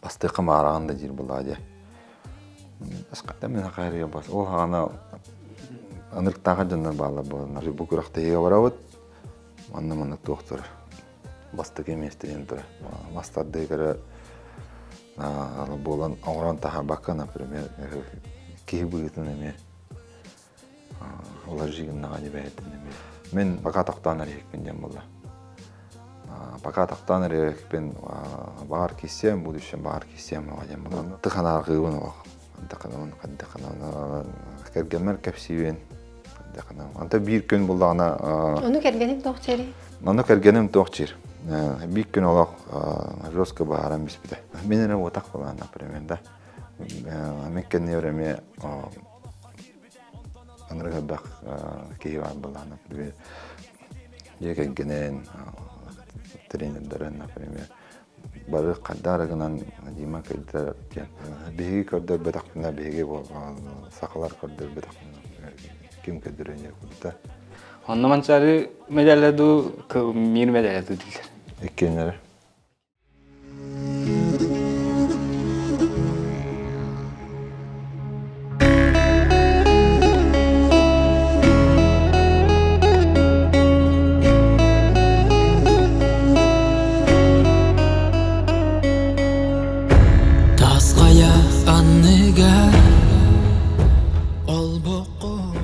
Бастыахха маараҕын да диир буоллаҕа дии. Мин хайарыйа бас. Ол хаҕана ынырыктааҕа дьоннор бааллар буоланнар. Бу күрэхтэһиигэ барабыт. Манна маннык туох турар. Бастакы миэстэ турар. Мас тардыы көрө буолан оҥорон таһаарбакка, например, киһи быһыытынан эмиэ Уларыйыы гыннаҕа дии бэйэтин эмиэ. Мин пока тохтоон эрэһикпин диэн буолла. Пока тохтоон эрэһикпин баҕар киссиэм, будущем баҕар киссиэм оҕо диэн буолла. Тыханаарҕыыбын олох. Хантаханабын, хантаханабын кэргэммэр кэпсиибин. Хантаханабын. Онто биир күн буллаҕына Ону кэргэним туох чиэрий? Ону кэргэним туох чиир. Биир күн олох жестко баһаран биспитэ. Мин эрэ уотах буолан, например, да. Мин кэннибэр эмиэ Анырык элбэх киһи баар буоллаҕына, например, дьиэ кэргэнин, тренердэрин, например, бары хайдах эрэ гынан Дима кыйдар диэн. Биһиги көрдөрбөтөхпүнэ, биһиги сахалар көрдөрбөтөхпүнэ, ким көрдөрүөн диэн курдук. Онно Манчаары медале дуу, мир медале дуу дииллэр. Иккиэннэрэ. Тас хайа анныгар олбоххо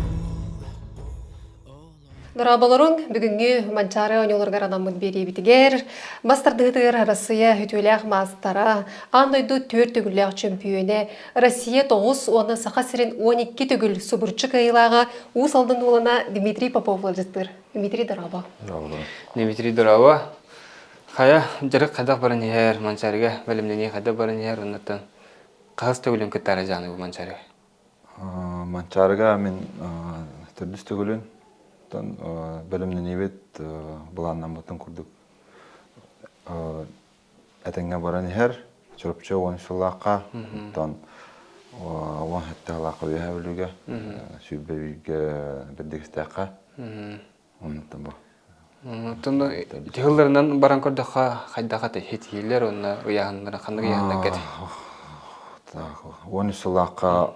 Дорооболоруҥ! Бүгүҥҥү Манчаары оонньууларыгар анаммыт биэриибитигэр бас тардыһыытыгар Арассыыйа үтүөлээх маастара, аан дойду түөрт төгүллээх чөмпүйүөнэ, Россия тоҕус уонна Саха сирин 12 төгүл субурчу кыайыылааҕа Уус Алдан уолана Дмитрий Попов ыалдьыттыыр. Дмитрий, дорообо. Дорообо. Дмитрий, дорообо. Хайа, дьарык хайдах баран иһэр, Манчаарыга бэлэмнэнии хайдах баран иһэр, оннуттан хаһыс төгүлүн кыттаары дьааны бу Манчаарыга? Манчаарыга мин төрдүс төгүлүн бэлэмнэниибит былааннаммытын курдук этэҥҥэ баран иһэр. Чурапчы 10 сыллаахха, оттон 17 сыллаахха Үөһээ Бүлүүгэ, сүүрбэ бииргэ Бэрдигэстээххэ. Оннуттан бу. Оттон тыһылларынан баран көрдөххө хайдах этэй хитиилэр уонна ыйааһыннара ханнык ыйааһыннарга этэй? 13 сыллаахха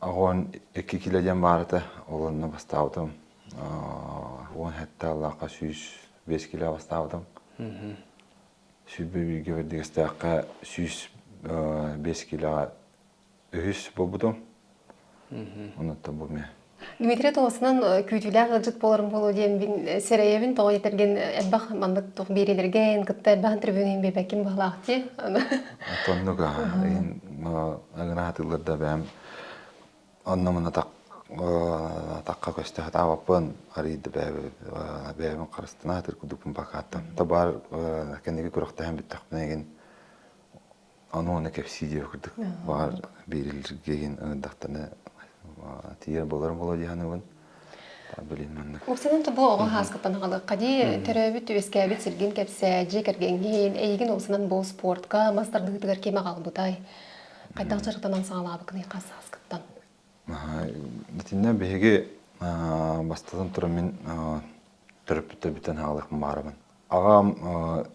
12 кило диэн баар этэ. Ол онно бастаабытым. 17 сыллаахха 105 кило бастаабытым. 101 бэрдигэстээххэ 105 килоҕа үһүс буолбутум. Онуттан бу эмиэ. Дмитрий Толосунан күүтүүлээх ыалдьыт буоларым буолуо диэн мин сэрэйэбин тоҕо этэргин элбэх маннык туох биэриилэргин кытта элбэх интервьюну биэрбэккин быһалаах дии. Оннук ыҥыра сатыыллар да бэйэм онно муна тахха көстө сатаабаппын арыйда бэйэбин харыстана сатыыр курдукпун бакааттан. Табаар кэнники күрэхтэһэн бүттэхпинэ игин Ону уонна кэпсии диэх курдук баҕар биэрилэргин ыҥырдахтарына тиийэр буоларым буолуо дии саныыбын. Билин маннык. Уопсайынан бу оҕо һааскыттан аҕалыахха дии төрөөбүт үөскээбит сиргин кэпсээ, дьиэ кэргэҥҥин, эйигин уопсайынан бу спортка, мас тардыһыытыгар ким аҕалбытай? Хайдах дьарыктанан саҕалаабыккыный хас сааскыттан? Итиннэ биһиги бастатан туран мин төрөппүттэрбиттэн аҕалыахпын баҕарабын. Аҕам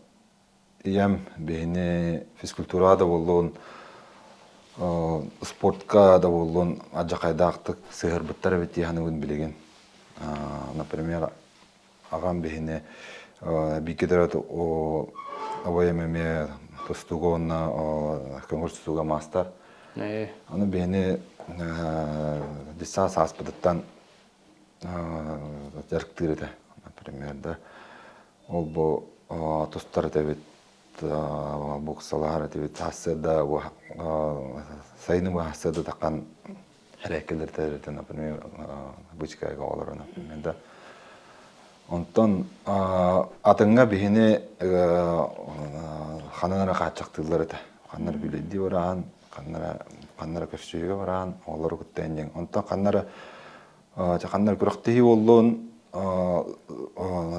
Ийэм биһини физкультураҕа да буоллун, спортка да буоллун алдьархайдаахтык сыһыарбыттар эбит дии саныыбын билигин. Например, аҕам биһини бииргэ төрөөт убайым эмиэ тустууга уонна көҥүл тустууга маастар. Аны биһини детсад сааспытыттан дьарыктыыр этэ. Например, да Ол бу тустар этэбит, боксалаһар этибит, сарсыарда сайыны быһа сарсыарда таххан эрээккэлэр тэрилтэ, например, бычкайга олорон, например, да. Онтон атыҥҥа биһини ханан эрэ хааччахтыыллар этэ. Ханна эрэ билэйдии бараан, ханна эрэ ханна эрэ көрсүһүүгэ бараан, оҕолору кытта диэн. Онтон ханна эрэ Ханна күрэхтэһии буоллун,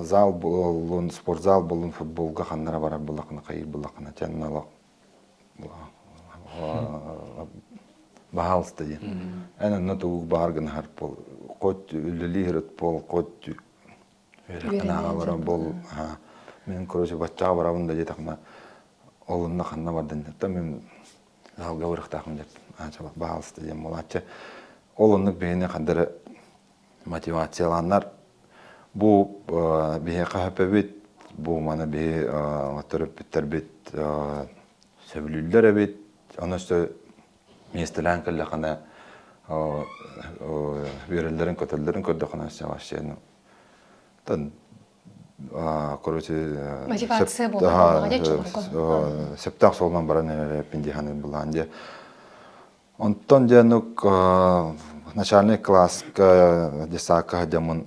зал буоллун, спортзал буоллун, футболга ханна эрэ барар буоллаххына, хайыыр буоллаххына, чэ онно баһаалыста диэн. Эн онно тугу баар гынаһар буол, хоть үлэлиир ыт буол, хоть үөрэххин ааҕа барар буол. Мин, короче, баччаҕа барабын да диэтэххинэ, Ол онно ханна бардын оттон мин залга барыахтаахпын деп аачалах баалыста диэн буолааччы. Ол оннук биһини хандары мотивациялааннар бу биһиэхэ хөпөбүт, бу маны биһи төрөппүттэрбит сөбүлүүллэр эбит. Ону өссө миэстэлээн кэллэххинэ үөрэллэрин көтөллөрүн көрдөххүнэ өссө вообще короче мотивация буолар сөптөөх суолунан баран эрэппин дии саныыр былаан дии онтон дьэ нук начальный класска детсадка сылдьаммын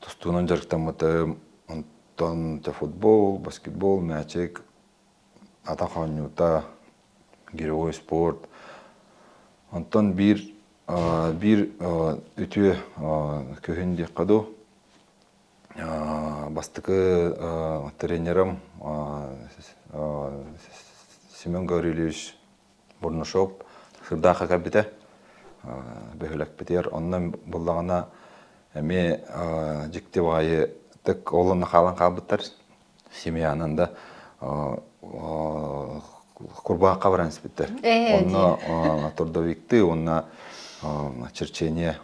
тустуунан дьарыктаммытым онтон футбол баскетбол мээчик атах оонньуута гиревой спорт онтон биир биир үтүө күһүн диэххэ дуу Бастакы тренерым Семен Гаврильевич Бурнашов Сырдаахха кэлбитэ бөһүөлэкпитигэр. Онно буллаҕына эмиэ дьикти баҕайытык ол онно хаалан хаалбыттар. Семьянан да курбаахха баран испиттэр. Онно трудовиктыы уонна черчение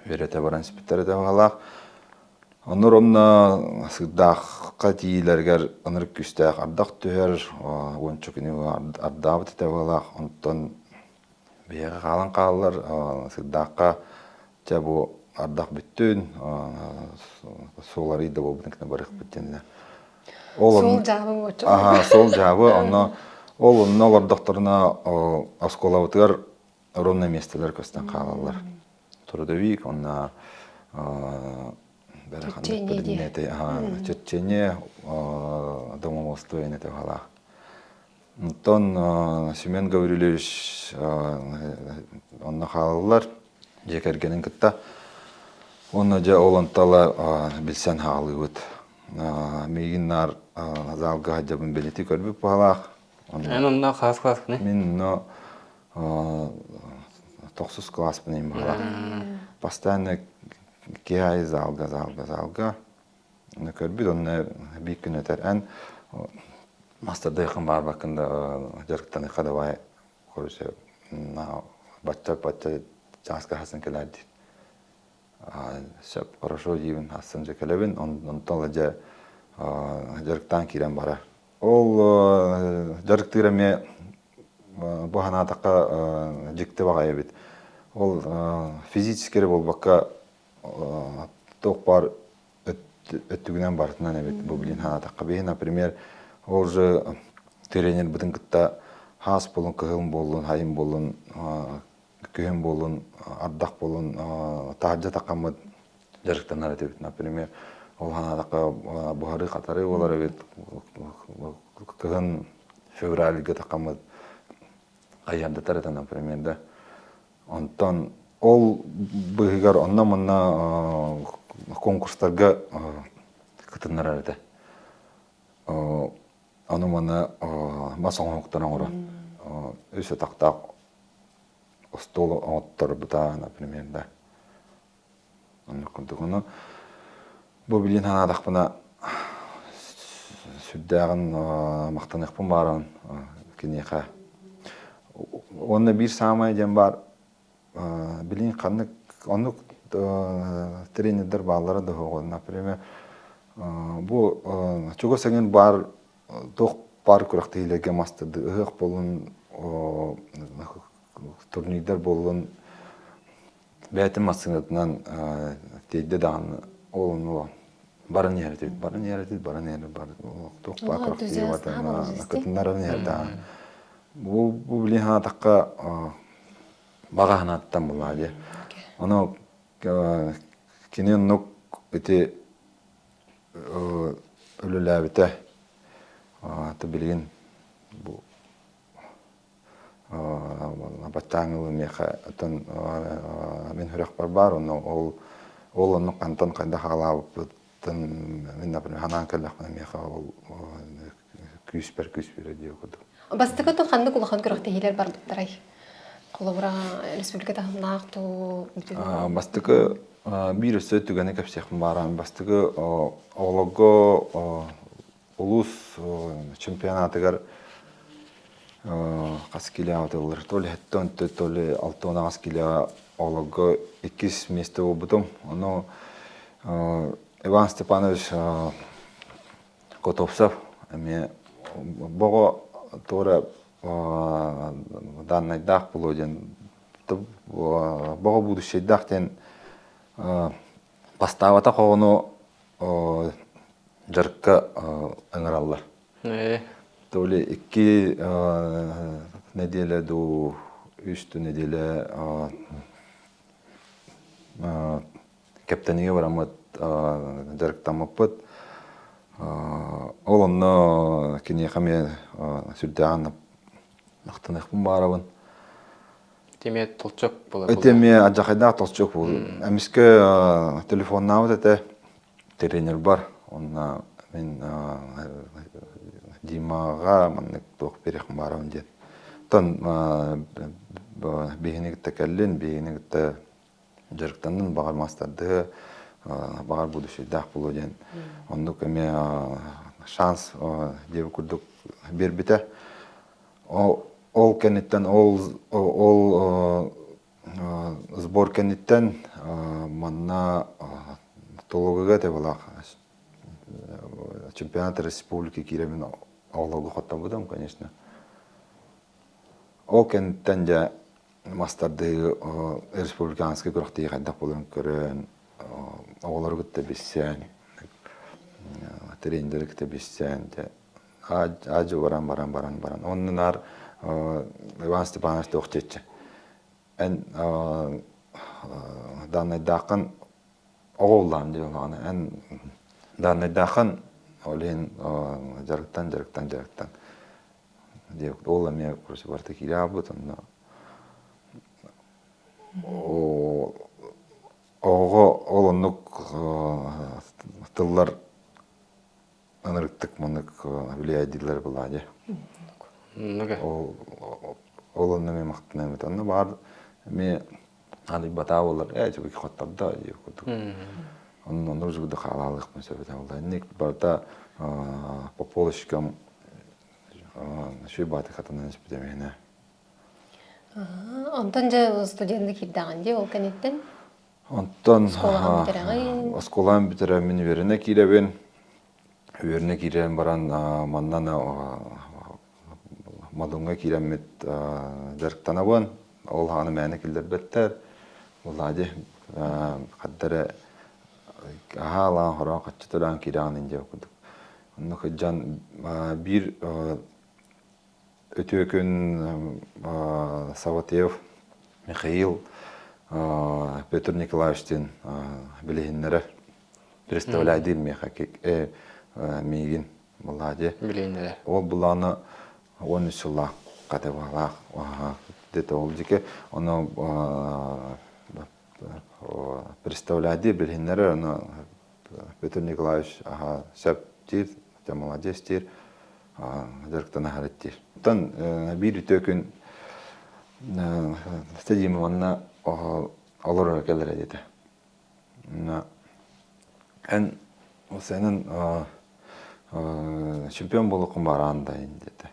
үөрэтэ баран испиттэр этэ баҕалаах. Оннур онно сыырдаахха тиийиилэригэр ынырык күүстээх ардах түһэр, уонча күнү ардаабыт этэ баҕалаах. Онтон биһиэхэ хаалан хааллар, сыырдаахха чэ бу ардах бүттүн, суол арый да буолбутун кытта барыахпыт диэннэр. Ол суол дьаабы Аха, суол дьаабы. Онно ол онно олордохторуна оскуолабытыгар ровно миэстэлэр көстөн хаалаллар. Трудовик, онно Черчение домоводство инете баалаах. Онтон Семен Гаврильевич онно хаалаллар дьиэ кэргэнин кытта. Уонна дьэ ол онтала билсэн хаалыыбыт. Миигин наар залга сылдьабын бэлиэтии көрбүт баалаах. Эн онно хаас класскыный? Мин онно тохсус класспын иһин баҕалаах. Постоянно киһи аайы залга, залга, залга. Онно көрбүт, онно биир күн этэр эн мастардыаххын баарбаккын да дьарыктаныхха давай короче бачча-бачча чааска хасан кэлээр диир. Сөп, хорошо диибин, астын дьэ кэлэбин, онтон дьэ дьарыктаан киирэн барар. Ол дьарыктыыр эмиэ бу санаатахха дьикти баҕайы эбит. Ол физически эрэ буолбакка туох баар өттүгүнэн барытынан эбит бу билин санаатахха. Биһи, например, ол же тренербытын кытта хаас буолун, кыһыл буоллун, хайын буоллун, күһүн буоллун, ардах буоллун, таһырдьа таххаммыт дьарыктанар этибит. Например, ол санаатахха буһарыы-хатарыы буолар эбит. Кыһын февральга таххаммыт хайыһардатар этэ, например, да. Онтон ол быыһыгар онно-манна конкурстарга кытыннарар этэ. Ону-маны мас оҥоһуктарын оҥорон үс атахтаах остуол оҥотторбута, например, да. Оннук курдук. Ону бу билигин санаатахпына сүрдээҕин махтаныахпын бааран киниэхэ. Уонна биир саамай диэн баар билигин ханнык оннук тренердэр бааллара да суоҕа. Например, бу чугас эҥин баар туох баар күрэхтэһиилэргэ мастарды ыһыах буоллун турнирдар буоллун бэйэтин массыынатынан тиэйдэ даҕаны ол онно баран иһэр этибит баран иһэр этибит баран иһэр туох баар күрэхтэһии кытыннаран иһэр даҕаны бу бу билин санаатахха баҕа санааттан буоллаҕа дии ону кини оннук ити үлэлээбитэ билигин бу баччааҥҥы миэхэ оттон мин сүрэхпэр баар онно ол ол оннук хантан хайдах аҕалаабыппыттан мин например санаан кэллэхпинэ миэхэ ол күүспэр күүс биэрэр диэх курдук. Бастакы отон ханнык улахан күрэхтэһиилэр барбыттарай? Холобура, республика таһымнаах туу бүтүн Бастакы биир өссө түгэни кэпсиэхпин бааран бастакы оҕолорго. Улуус чемпионатыгар хас килоҕа ытыллар, то ли 74, то ли 68 килоҕа оҕолорго иккис миэстэ буолбутум. Ону Иван Степанович Готовцев эмиэ боҕо туора даннайдаах буолуо диэн боҕо будущайдаах диэн бастаабатах оҕону дьарыкка ыҥыраллар. То ли икки нэдиэлэ дуу, үс нэдиэлэ Кэптэнигэ бараммыт дьарыктаммыппыт. Ол онно киниэхэ эмиэ сүрдээҕин махтаныахпын баарабын. Ити эмиэ толчок буолар. Ити эмиэ алдьархайдаах толчок буолар. Эмискэ телефоннаабыт этэ тренербар. Онно мин Димаҕа маннык туох биэриэхпин баарабын диэн. Оттон биһини кытта кэллин, биһини кытта дьарыктаннын, баҕар маастардыһы, баҕар будущайдаах буолуо диэн оннук эмиэ шанс диэбит курдук биэрбитэ. Ол кэнниттэн ол ол сбор кэнниттэн манна Тологыга тебалаах чемпионат республики киирэмин оҕолорго хотторбутум, конечно. Ол кэнниттэн дьэ мастардыы республиканскай күрэхтэһии хайдах буоларын көрөн, оҕолору кытта билсэн, тренердэри кытта билсэн, дьэ аа-дьуо баран баран баран баран. Онно наар Иван Степанович туох диэччи эн дааннайдааххын оҕо улаан диэн улаҕана эн дааннайдааххын ол иһин дьарыктан дьарыктан дьарыктан диэбит ол эмиэ короче барыта киирэ хаалбыт онно оҕоҕо ол оннук тыллар ынырыктык маннык влияйдыыллар была дии ол ол онно эмиэ махтаныам онно баар эмиэ наадыйбатаа буолар ээ чүгү хоттордо диир курдук онно онно уже хаалаалыахпын сөп этэ буолла инник барыта по полочкам Үчүгэй бааты хатанан испитим иһинэ. Онтон дьэ студенты киирдэҕин дии ол кэнниттэн? Онтон Оскуолаҕын бүтэрэҕин? Оскуоланы бүтэрэммин үөрэнэ киирэбин. Үөрэнэ киирэн баран манна Модуҥҥа киирэммит дьарыктанабын. Ол хааны мээнэ киллэрбэттэр. Влади хадда эрэ аһаалаан хороон хаччы төлөөн киирэҕин индия курдук. Онно сылдьан биир үтүө күн Саватеев Михаил Петр Николаевичтыын билиһиннэрэр представляйдыыр миэхэ миигин Влади. Билиһиннэрэр. Ол былаана 13 сыллаах категориялаах где-то ол дьике ону представляйдыыр билиһиннэрэр ону Петр Николаевич аха сөп диир, хотя молодец диир, дьарыктана аһарыт диир. Оттон биир үтүө күн Стадима манна олорор кэлэрэ диэтэ. Эн сенин чемпион буолуоххун бараан да диэтэ.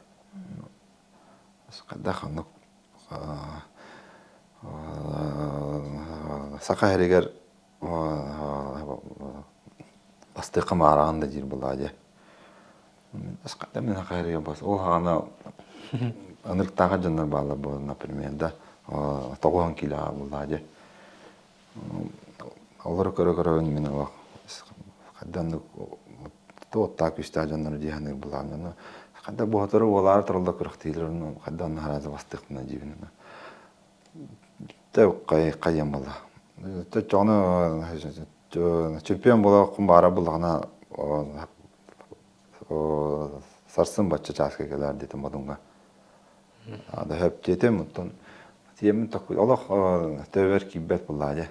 Хайдах оннук саха сиригэр Бастыахха маараҕын да диир буоллаҕа дии. Бас ол хаҕана ынырыктааҕа дьоннор бааллар буолан, например, да тоҕуһан киилэҕэ буоллаҕа дии. Олору көрө-көрөбүн мин олох хайдан туоттаах күүстээх дьоннору дии саныыр буолаҕым. Хайда буоһатору уолаары тураллар күрэхтиилэр онно хайда онно хараата бастыахпына диибин. Хайыам буолла. Оччоҕуна чемпион буолуоххун баара буллаҕына сарсын бачча чааска кэлээр диэтим Модуҥҥа. Дөһөп диэтим, оттон тиэмин олох төбөбөр киирбэт буоллаа дьэ.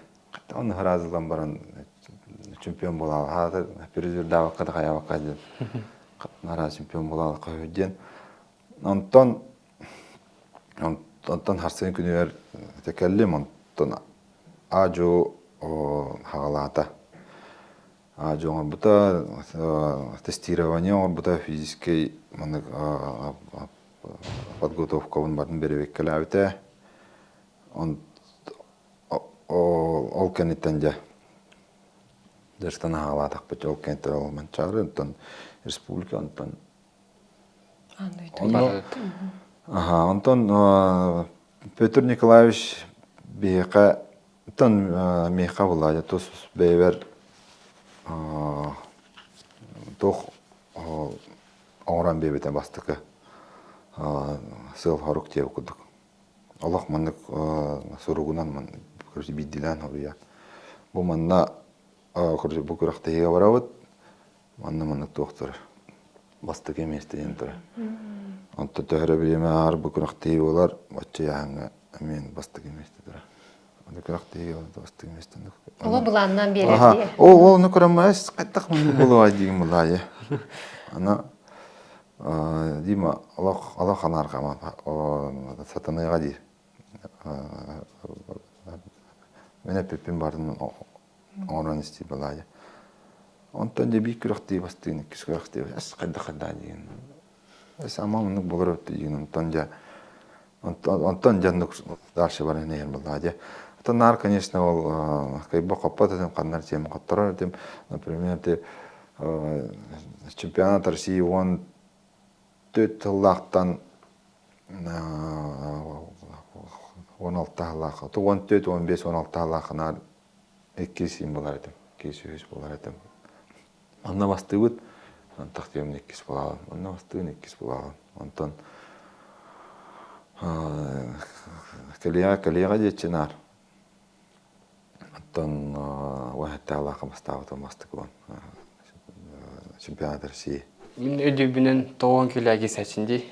Онно ыраазылан баран чемпион буолаалаха призердаабакка да хайаабакка диэн араас чемпион буолаалаха диэн. Онтон Онтон харсыһын күнүгэр кэллим, онтон аа-дьуо хаҕалаата. Дьэ оҥорбута тестирование оҥорбута физическэй маннык подготовкабын барын бэрэбиэркэлээбитэ. Ол кэнниттэн дьэ дьарыктан аһаалаатахпыт ол кэнниттэн ол Манчаары онтон республика онтон онтон Петр Николаевич биһиэхэ Оттон миэхэ Володя тус бэйэбэр туох оҥорон биэрбитэ бастакы сыал-сорук диэбит курдук. Олох маннык суругунан короче биирдиилээн хоруйа. Бу манна короче бу күрэхтэһиигэ барабыт. Манна маннык туох турар. Бастакы миэстэ диэн турар. Онтон төһө бириэмэ ааһар бу күрэхтэһии буолар, оччо ыйааһыҥҥа эмиэ бастакы миэстэ турар. Аны күрэхтэһии бастакы миэстэ. Оло былааннаан биэрэр дии. Ол ону көрөн хайдах маннык буолуой диигин булаайы. Аны Дима олох олох анаарҕама сатаныаҕа диир. Мин эппиппин барын оҥорон истии балаайа. Онтон дьэ биир күрэхтии бастыын, иккис күрэхтии эс хайдах хайдаа диэн. Эс ама оннук буолар эбит диэн онтон дьэ онтон дьэ оннук дальше баран иһэр буоллаҕа дьэ. Оттон наар, конечно, ол кыйба хоппот этим, ханнар тиэм хотторор этим. Например, ты чемпионат России 14 сыллаахтан 16 сыллаах, 14, 15, 16 сыллаах наар иккис иин буолар этим, иккис үһүс буолар этим. Онно бастыыбыт, антах диэмин иккис буолаҕын, онно бастыыбын иккис буолаҕын. Онтон кэлиэҕэ кэлиэҕэ диэччи наар. Оттон уон бастаабытым бастакыбын чемпионат России. Мин өйдүүбүнэн тоҕон килээги сачын дии.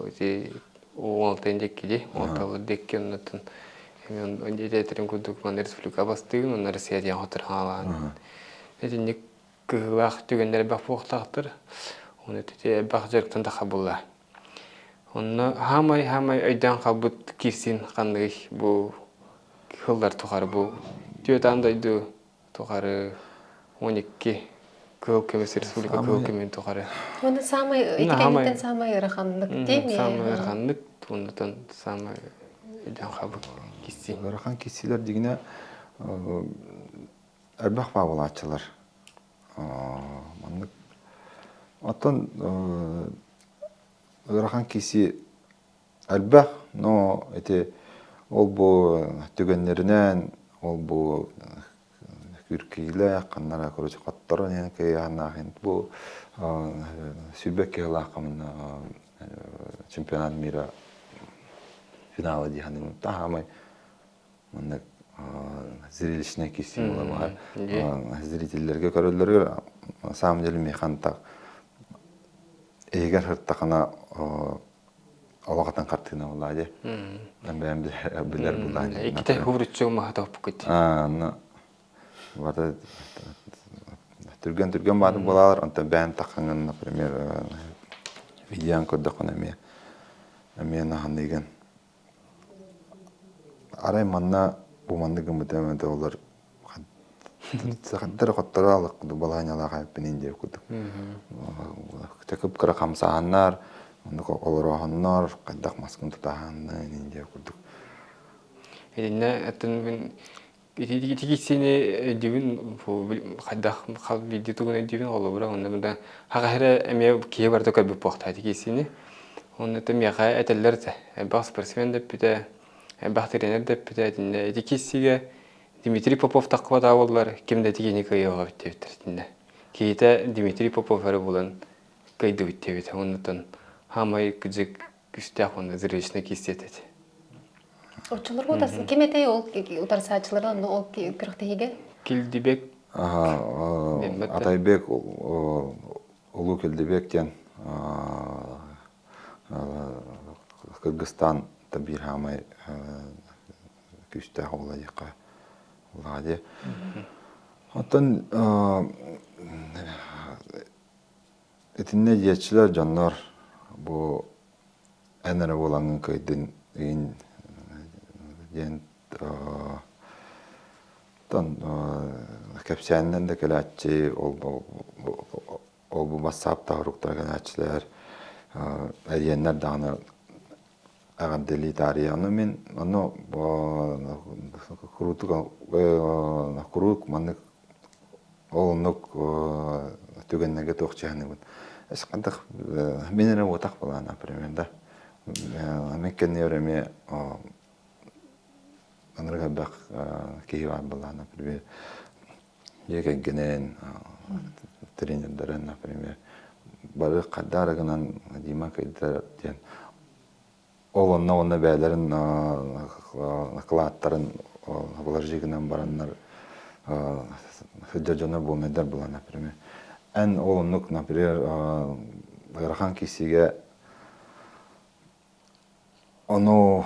Ити уон дикки дии, уон дикки оннотун эми курдук ман республика бастыгын, онно Россия диэн хотор хаалаан. Итинник кыһыылаах түгэннэр элбэх буолуохтаахтар. Оны ити элбэх дьарыктан таха булла. Онно хаамай-хаамай өйдөөн хаалбыт киирсин ханныгый бу сыллар тухары бу түөрт аан дойду тухары 12 Кыһыл көмүс республика кыһыл көмүһүн тухары. Уонна саамай ити кэнниттэн саамай ыараханнык дии Саамай ыараханнык уоннатан саамай өйдөөн хаалбыт киирсии. Ыарахан киирсиилэр дигинэ элбэх баабылааччылар. Маннык оттон ыарахан киси элбэх, но ити ол бу түгэннэринэн, ол бу күркиилээх, ханнара короче хотторон иһэн кыайааннаах бу сүүрбэ киһилаах чемпионат мира финала дии саныыбын. Таһаамай маннык зрелищный киирсии буолар зрителлэргэ көрөллөрүгэр на самом деле миэхэ так иһигэр сырыттахына олох атын хартыына буоллаа дии бэйэм билэр буоллаа дии иккитэ хубуруччу маһа топпуккут бата түргэн түргэн баатын буолаалар онтон бэйэм таххаҥын например видеон көрдөххүнэ эмиэ эмиэ наһаныыгын Арай манна бу маннык гыммыта эмэтэ олор хаттары хотторо алык балаһыанньалаах эппинин диэбит курдук. Кып-кыра хамсааһыннар, оннук олорооһуннар, хайдах маскын тутааһыннар инин диэбит курдук. Итиннэ атын мин Ити киссини өйдүүбүн хайдах хал биирдии тугун өйдүүбүн холобура онно мында хаҕа эрэ эмиэ киһи барыта көрбүт буолуохтаах ити киссини. Онно это миэхэ этэллэр этэ. Элбэх спортсмен да эппитэ, элбэх тренер да эппитэ итиннэ ити киссигэ Дмитрий Попов таххыбатаа буоллар ким да ити киһини кыайыаҕа эбит диэбиттэр итиннэ. Киһитэ Дмитрий Попов эрэ булан кыайдыбыт диэбит. Оннуттан хаамай кыдьык күүстээх уонна зрелищный киирсии этэ. Оччолорго ким этэй ол утарсааччылары онно ол күрэхтэһиигэ? Килдибек. Атайбек Улуу Килдибек диэн Кыргызстан биир хаамай күүстээх уола диэххэ улаҕа дии. Оттон Итиннэ диэччилэр дьоннор бу эн эрэ буолаҥҥын кыайдын игин диэн тон. Кэпсээнинэн да кэлээччи, ол-бу бассаап таһыруктара кэлээччилэр, эрийэннэр даҕаны эҕэрдэлии таарыйа. Ону мин ону куруутук куруук маннык ол оннук түгэннэргэ туох чыһаныбын. Эс хайдах мин эрэ уотах буолаан, например, да. Мин кэннигэр эмиэ Анарык элбэх киһи баар буоллаҕына, например, дьиэ кэргэнин, тренердэрин, например, бары хайдах гынан Дима кыйдар диэн ол онно уонна бэйэлэрин акылааттарын вложи гынан бараннар сылдьар дьоно буолнайдар буолан, например. Эн ол оннук, например, ыарахан киһигэ Ону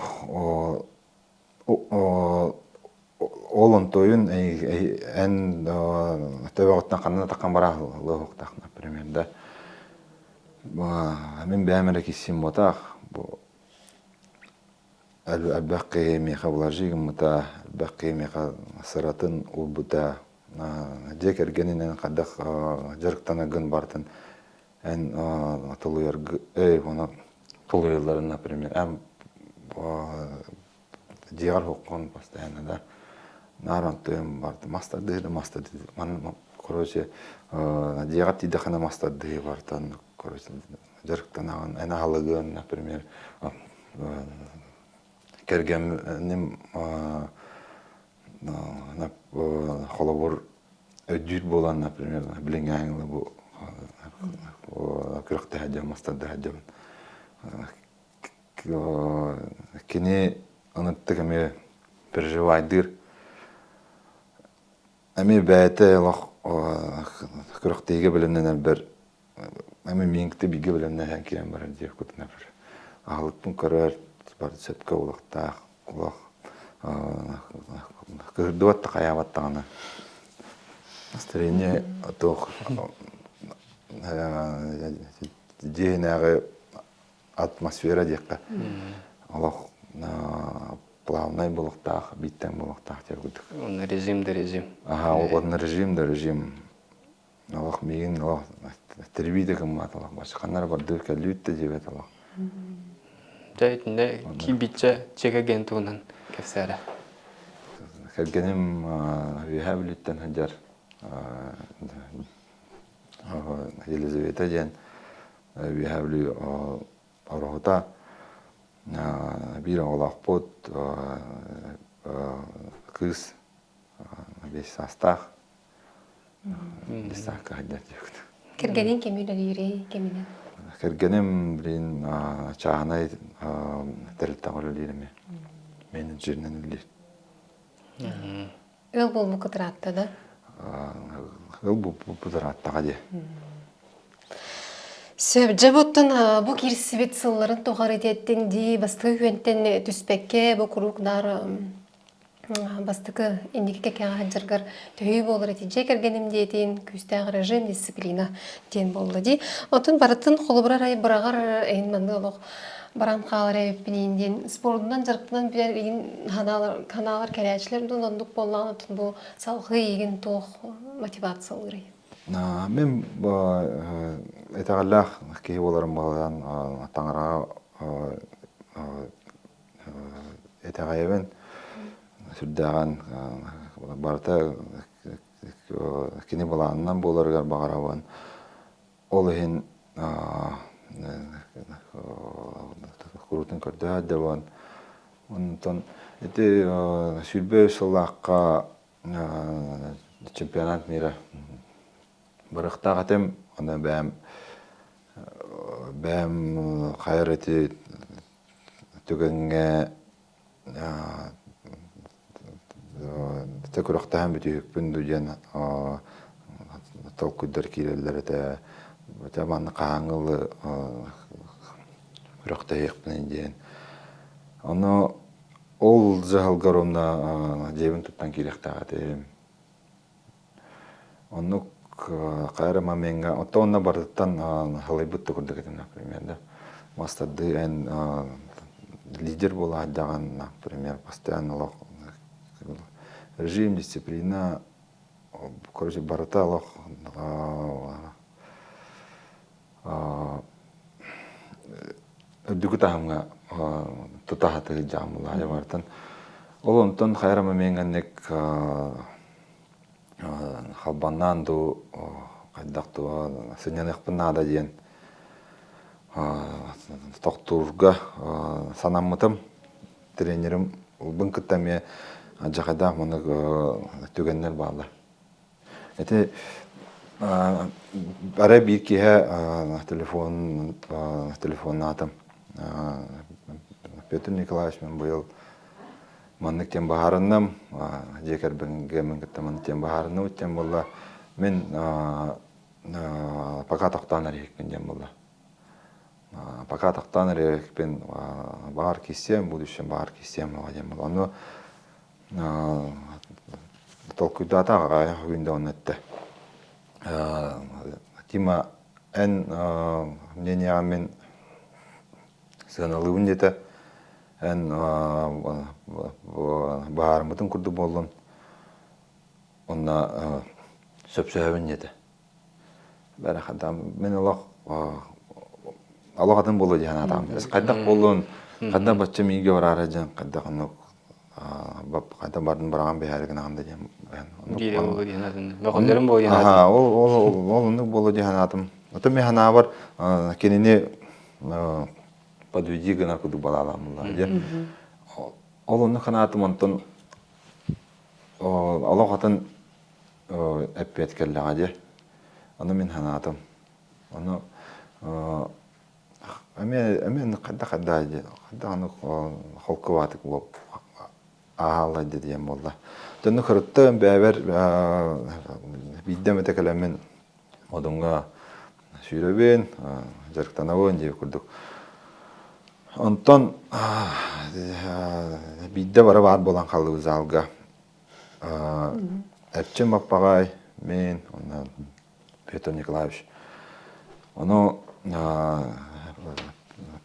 ол онтуойун эн төбөҕүттэн ханна да таххан бараах лыахуохтаах, например, да. Мин бэйэм эрэ киссим буотах, бу элбэх киһи миэхэ вложи гыммыта, элбэх киһи миэхэ сыратын уурбута, дьиэ кэргэнинэн хайдах дьарыктанаргын барытын эн тулуйаргы эй ону тулуйалларын, например, эн дьиэҕэр һуоххун постоянно да наар онтуйум барда мас тардыһыы да мас тардыһыы манна короче дьиэҕэр тиийдэххинэ мас тардыһыы бартан короче дьарыктанаҕын эн аһылыгын, например, кэргэним холобур өйдүүр буолан, например, билиҥҥээҥи бу күрэхтэһэ дьон мастардаһа дьон кини ыныттык эмиэ переживайдыыр эмиэ бэйэтэ олох күрэхтэһиигэ бэлэмнэнэрбэр Эми мииҥкэ бииргэ бэлэмнэһэн киирэн барар диэх кутунар. Аһылыкпын көрөр, бары сөпкө улахтаах, улах кыһырдыбат да хайаабат даҕаны. Настроение туох дьиэһинээҕи атмосфера диэххэ олох плавнай буолуохтаах, бииртэн буолуохтаах диэх курдук. Онно режим да режим. Аха, онно режим да режим. Олох миигин олох тэрбии да гыммат олох баччаханнар бардыы кэллүүт да диэбэт олох. Дьэ итиннэ киирбиччэ дьиэ кэргэн туһунан кэпсээрэ. Кэргэним Үөһээ Бүлүүттэн сылдьар Елизавета диэн Үөһээ Бүлүү ороһута биир оҕолоохпут кыыс 5 саастаах. Десакка сылдьар диэбит. Кэргэниҥ кими үлэлиирий киминэн? Кэргэним билин чааһынай тэрилтэҕэ үлэлиир эмиэ. Менеджеринэн үлэлиир. Ыал буолбуккут ыраатта да? Ыал буолбуппут ырааттаҕа дии. Сөп, дьэ буттун бу киирсибит сылларын тухары диэттиҥ дии, бастакы күөнтэн түспэккэ бу куруук наар Бастакы инники кэккэҕэ сылдьаргар төһүү буолар ити дьиэ кэргэним диэтин, күүстээх режим, дисциплина диэн буолла дии. Оттон барытын холобура арай быраҕар эһин маннык олох баран хаалар эбиппиниин диэн спордунан дьарыктанан билэр игин ханаалар ханаалар кэлээччилэр дун оннук буоллаҕына оттон бу салҕыы игин туох мотивациялыырый? Мин итэҕэллээх киһи буоларым баҕалаан таҥараҕа итэҕэйэбин сүрдээҕин барыта кини былаанынан буоларыгар баҕарабын ол иһин куруутун көрдөһө сылдьабын онтон ити 23 сыллаахха чемпионат мира барыахтаах этим аны бэйэм бэйэм хайар ити Түгэҥҥэ күрэхтэһэн бүтүһүкпүн дуу диэн толкуйдар киирэллэр этэ. Этэ манна хаһааҥҥы ылы күрэхтэһиэхпиний диэн. Ону ол дьаһалгар уонна дьиэбин туттан киириэхтээх этим. Оннук хайа эрэ момеҥҥа оттон онно барытыттан халыйбыт да курдук этим, например, да. Мастардыы эн лидер буола сылдьаҕын, например, постоянно олох режим, дисциплина. Короче, барыта олох үрдүкү таһымҥа тута сатыыр дьаамылаайа барытын. Ол онтон хайа момеҥҥа халбаннаан дуу, хайдах дуу сынньаныахпын наада диэн тохтуурга санаммытым. Тренерим ылбын кытта эмиэ алдьархайдаах маннык түгэннэр бааллар. Ити арай биир киэһэ телефон телефоннаатым. Петр Николаевич мин быйыл маннык диэн быһаарынным, дьиэ кэргэммин кытта маннык диэн быһаарынныбыт диэн буолла. Мин пока тохтоон эрэ диэн буолла. Пока тохтоон эрэ баар киссиэм, будущем баар киссиэм диэн буолла. Ону толкуйдаата аҕай бүгүн да онно эттэ. Тима, эн мнениеҕа мин сыаналыыбын диэтэ. Эн быһаарыммытын курдук буоллун. Онно сөпсөһөбүн диэтэ. Мин олох олох атын буолуо дии санаатаҕым. Хайдах буоллун, хайдах бачча миигэ бараары дьэн, хайдах оннук хайдах бардын быраҕан биһээри гынаҕын да диэн. Биирэ буолуо дии санаатым. Мөҕөллөрүм буолуо дии санаатым. Ол ол ол оннук буолуо дии санаатым. Ото мин санаабар кинини подведи гынар курдук балаалааммыллар диэн. Ол оннук санаатым онтон олох атын эппиэт кэллэҕэ дии. Ону мин санаатым. Ону эмиэ эмиэ хайдах хайдах дии хайдах оннук холкубаатык ааһаллар диэн буолла. Дьонну кырыттым бэйэбэр биирдэ эмэтэ кэлэммин Одуҥҥа сүүрэбин, дьарыктанабын диэбит курдук. Онтон биирдэ бары баар буолан хааллыбыт залга. Эрчим Баппаҕай, мин, уонна Петр Николаевич. Ону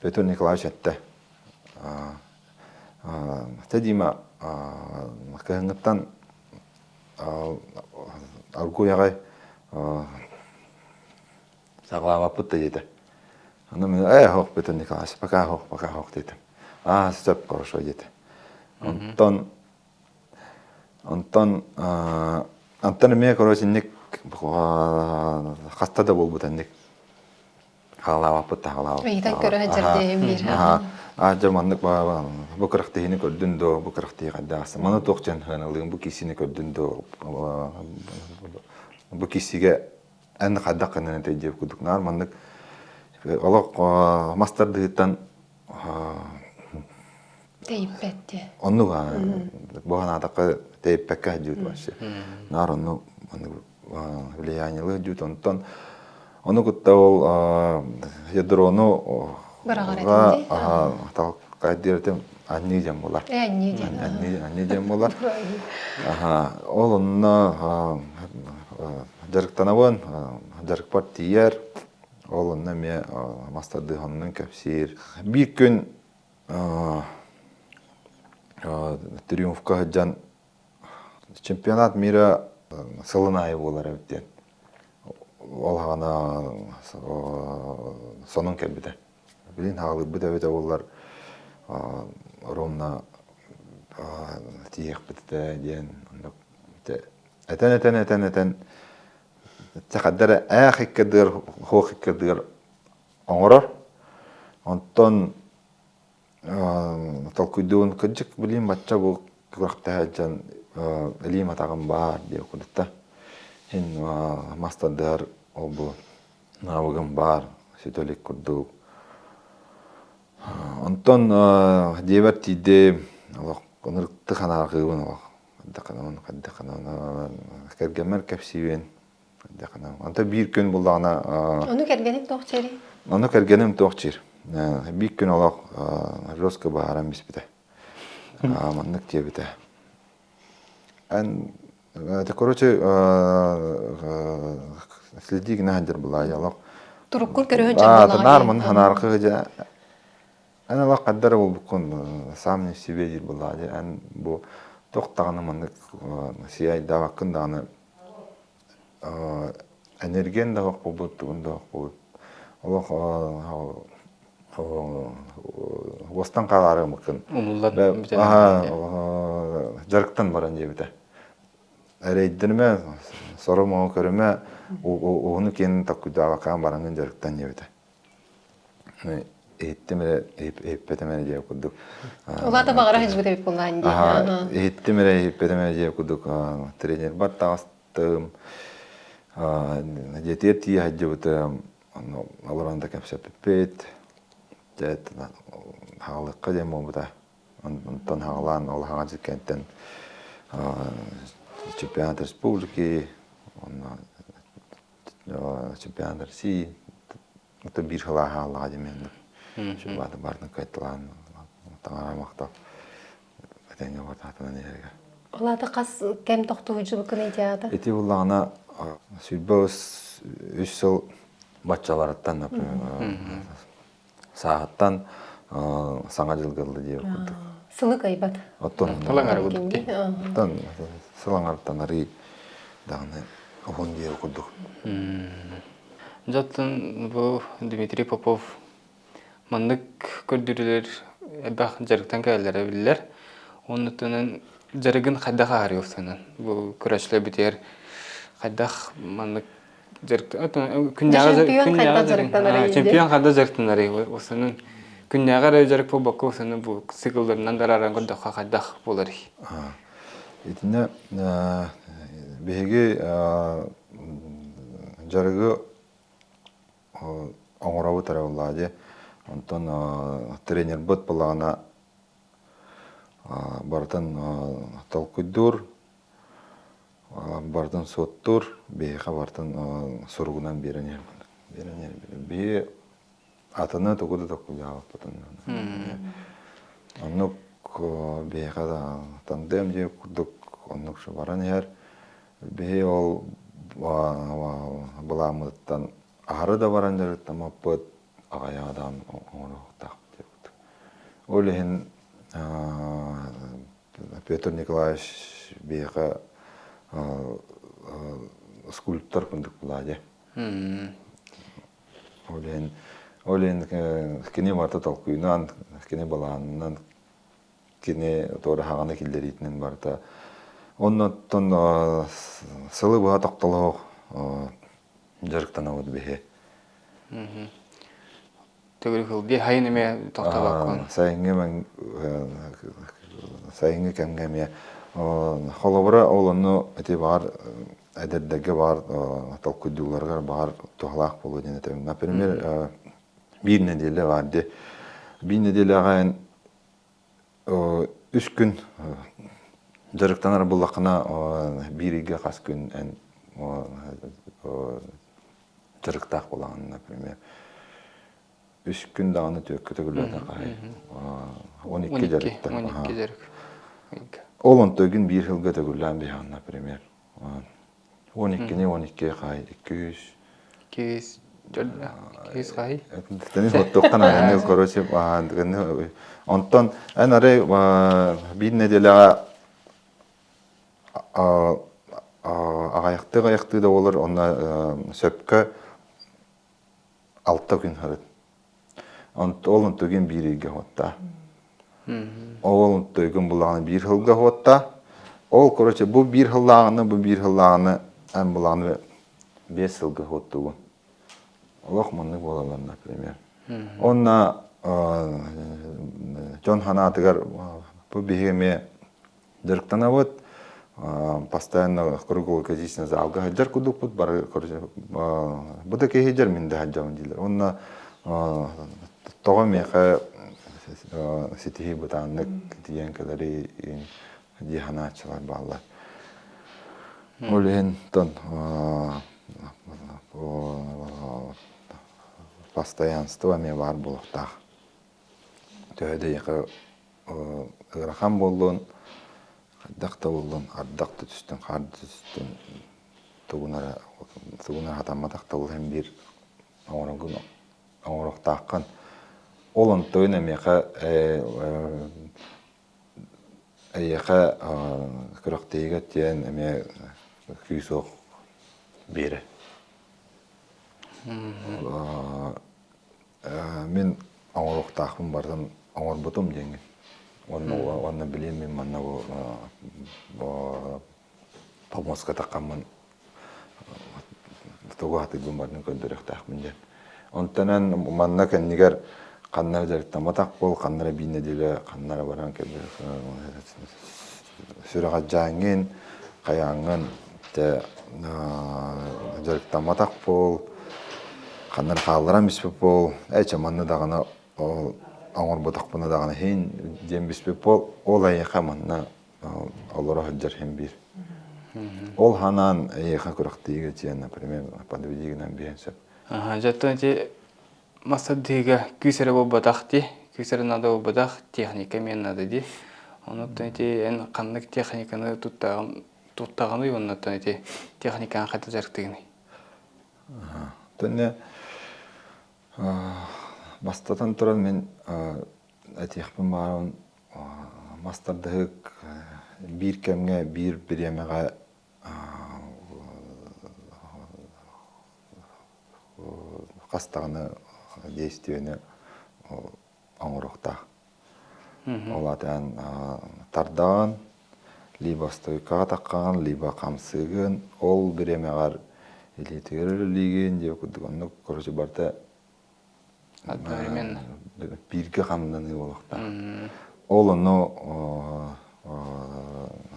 Петр Николаевич эттэ. Тэ Дима, кыһыҥҥыттан аргуй аҕай саҕалаабаппыт да диэтэ. Ону мин ээ һох Петр Николаевич, пока һох, пока һох диэтим. Аа, сөп, хорошо диэтэ. Онтон Онтон онтон эмиэ короче инник хаста да буолбут инник хаалаабаппыт да хаалаабаппыт. Ыйытан көрө сылдьар диэһин биир. Аа дьэ маннык бу кырахтыһыны көрдүн дуо, бу кырахтыһы хайдаахса. Маны туох дьэн хыаналыым, бу киисини көрдүн дуо, бу киисигэ эн хайдах гынан этэй диэбит курдук наар маннык олох мас тардыһыттан Тэйиппэт дии. Оннук бу санаатахха тэйиппэккэ сылдьыбыт вообще. Наар онну влияниелыы сылдьыбыт. Онтон ону кытта ол ядрону Быраҕар этим дии. талкайдыыр анньыы диэн буолар. Э, анньыы диэн. Анньыы диэн буолар. Ол онно дьарыктанабын, дьарыкпар тиийэр. Ол онно эмиэ мастардыһаннын кэпсиир. Биир күн Триумфка сылдьан чемпионат мира сылын аайы буолар эбит диэн. Ол хаҕана сонун кэлбитэ. Билин хаалыырбыт эбитэ буоллар ровно тиийиэхпит этэ диэн оннук этэн этэн этэн этэн хайда эрэ ээх иккэрдигэр хуох иккэрдигэр оҥорор. Онтон толкуйдуун кырдьык билиим бачча бу күрэхтэһэ дьон илиим атаҕым баар диэ курдукта. Һин мас тардыһар ол бу навыгым баар сүтэ илик курдук. Онтон дьиэбэр тиийдим олох ынырыктык санаарҕыыбын олох хайдах хайдах кэргэммэр кэпсиибин Онто биир күн буллаҕына Ону кэргэним туох диирий? Ону кэргэним туох диир. Биир күн олох жестко баһааран биспитэ. Маннык диэбитэ. Эн это короче следи гына сылдьар булаайа олох. Туруккун көрөһөн дьон Наар маны ханааркы дьэ эн олох хаддар буолбуккун сам не в себе диир буллаа дьэ эн бу туох даҕаны маннык сияйдаабаккын даҕаны. Энергиян да суох буолбут, тугун да суох буолбут. Олох уостан хаалаары гыммыккын. Умуллан Дьарыктан баран диэбитэ. Эрэйденимэ, сору-моҕу көрүмэ, уһуну киэнин толкуйдаабаккаан бараҥҥын дьарыктан диэбитэ. Иһиттим эрэ, иһиппэтим эрэ диэ курдук. Улаата баҕара сылдьыбыт эбит буоллаҕын дии. Иһиттим эрэ, иһиппэтим эрэ диэ курдук тренербар таҕыстым. Дьиэтигэр тиийэ сылдьыбытым. Онно олорон да кэпсэппиппит. Дьэ, хаалыахха диэн буолбута. Онтон хаалаан ол хаҥа дьиккэнтэн чемпионат республики, онно чемпионат России, это биир сыл хааллаҕа диэн Чубааты бардын кайталаан таҥара махтал этэҥҥэ бартаатынан иһэргэ. Ол хас кэм тохтуһуйдьубуккун идеята? Ити буллаҕына 23 сыл баччаларыттан, например, сааһыттан саҥа дьылга ылла диэбит курдук. Сылы кыайбат. Оттон Сылаҥар курдук дии. Оттон сылаҥартан арый даҕаны уһун диэбит курдук. Дьоттон бу Дмитрий Попов маннык көрдөрүүлэр элбэх дьарыктан кэлэллэрэ биллэр. Оннуттан дьарыгын хайдах ааһарыахсынан бу көрөөччүлэр бүтэр хайдах маннык Чемпион хайдах дьарыктанарый Чемпион хайдах дьарыктанарый осанын күннээҕи эрэ дьарык буолбакка осанын бу циклларынан дарааран көрдөххө хайдах буоларый? Итиннэ биһиги дьарыгы оҥоробут эрэ буоллаҕа дии. Онтон тренербыт буоллаҕына барытын толкуйдуур, барытын суоттуур, биһиэхэ барытын суругунан биэрэн иһэр биэрэн иһэр. Биһи атыны тугу да толкуйдаабаппытын. Оннук биһиэхэ да тандем диэ курдук оннук баран иһэр. Биһи ол былааммытыттан аһары да баран дьарыктаммаппыт, аҕыйах адам оҥоруохтаахпыт диэбит. Ол иһин Петр Николаевич биһиэхэ скульптор курдук буолаа Ол иһин ол иһин кини барыта толкуйунан, кини былаанынан, кини туораһаҕаны киллэриитинэн барыта. Оннуттан сылы быһа тохтолоох дьарыктанабыт биһи. Төгүрүк ылдыы хайын эмиэ тохтобоккун. Сайыҥҥы сайыҥҥы кэмҥэ эмиэ холобура ол онну ити баар эдэрдэргэ баар толкуйдууларыгар баар туһалаах буолуо диэн этэбин. Например, биир нэдиэлэ баар дии. Биир нэдиэлэҕэ эн үс күн дьарыктанар буллаххына биир ыйга хас күн эн дьарыктаах буолаҕын, например. Үс күн даҕаны түөккэ төгүллэтэ хаһай. 12 дьарыктар. 12 дьарык. Ол онтойгун биир сылга төгүллээн биһэҕин, например. 12-ни 12 хаай 200 200 200 хаай. Тени хоттуохтан аны короче онтон эн арай биир нэдиэлэҕэ аҕайахтыы-аҕайахтыы да буолар онно сөпкө алта күн сырыт. Ол онтугун биир ыйга уоттаа. Ол онтугун булаҕына биир сылга уоттаа. Ол короче бу биир сыллааҕына бу биир сыллааҕына эн булаҕына 5 сылга уоттугун. Олох маннык буолаллар, например. Онно дьон санаатыгар бу биһиги эмиэ дьарыктанабыт, постоянно круглогодичный залга сылдьар курдукпут, бары бу да киһи сылдьар, мин да сылдьабын дииллэр. Уонна тоҕо миэхэ ситиһии бытааннык тиийэн кэлэрий дии санааччылар бааллар. Ол иһин постоянство эмиэ баар буолуохтаах. Төһө да эйиэхэ ыарахан буоллун, хайдах да буоллун, ардах да түстүн, хаар да түстүн, тугун эрэ тугун эрэ хатамматах да буолан биир оҥороргун оҥоруохтааххын. Ол онтуйун эмиэхэ эйиэхэ күрэхтэһиигэ тиийэн эмиэ күүс-уох. биэрэр. Мин оҥоруохтаахпын барытын оҥорбутум диэҥҥин. Уонна уонна билиэм мин манна бу помоска таххаммын тугу сатыырбын барытын көрдөрүөхтээхпин диэн. Онтон эн манна кэннигэр ханна эрэ дьарыктамматах буол, ханна эрэ биир нэдиэлэ ханна эрэ баран сүрэҕэлдьээҥҥин, хайааҥҥын дьэ дьарыктамматах буол, ханна эрэ хаалларан биспит буол, ээ чэ манна даҕаны ол оҥорботохпуна даҕаны иһин диэн биспит буол, ол эйиэхэ манна олоро сылдьар иһин биир. Ол ханаан эйиэхэ күрэхтэһиигэ тиийэн, например, подведи гынан биһэн сөп. Дьэ, оттон ити мастардыыга күүс эрэ буолбатах дии, күүс эрэ наада буолбатах, техника эмиэ наада дии. Онуттан ити эн ханнык техниканы туттаҕын туттаҕыный уонна ити техникаҕын хайдах дьарыктыгыный? Төнне бастатан туран мин этиэхпин баҕарабын мастардыһык биир кэмҥэ биир бириэмэҕэ хас даҕаны действиени оҥоруохтаах. Ол аата тардаҕын, либо стойкаҕа таххаҕын, либо хамсыыгын, ол бириэмэҕэр илиитигэр үлэлиигин диэбит курдук оннук короче барыта Одновременно. Бииргэ хамнаныы буолуохтаах. Ол ону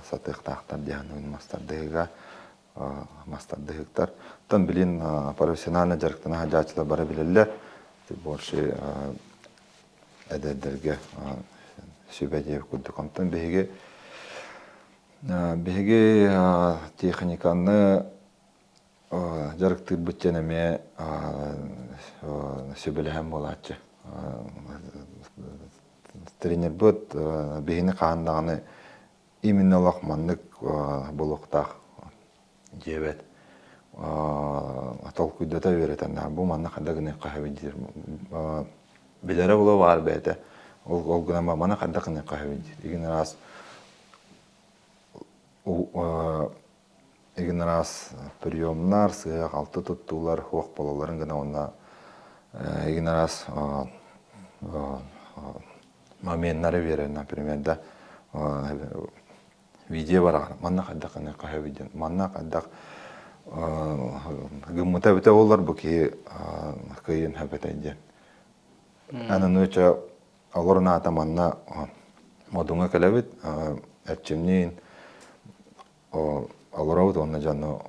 сатыахтаахтар диэн мастардыһыга мастардыһыктар. Оттон билин профессионально дьарыктана сылдьааччылар бары билэллэр. Больше эдэрдэргэ сүбэ диэбит курдук. Онтон биһиги биһиги техниканы дьарыктыырбыт диэн эмиэ сүбэлэһэн буолааччы. Тренербыт биһини хаһан даҕаны именно олох маннык буолуохтаах диэбэт. Толкуйдата үөрэтэн бу манна хайдах гыныахха сөбүй диир. Билэрэ буолуо баар бэйэтэ. Ол гынан маны хайдах гыныахха сөбүй диир. Игин араас Игин араас приемнар, сыһыах-алты туттуулар суох буолалларын гына уонна игин араас моменнары биэрэр, например, да видео бараҕын манна хайдах гыныахха сөбүй диэн манна хайдах гыммыта эбитэ буоллар бу киһи кыайыан сөп этэй диэн. Аны нуучча Олорун аата манна Модуҥа кэлэбит, Эрчимниин олоробут уонна дьону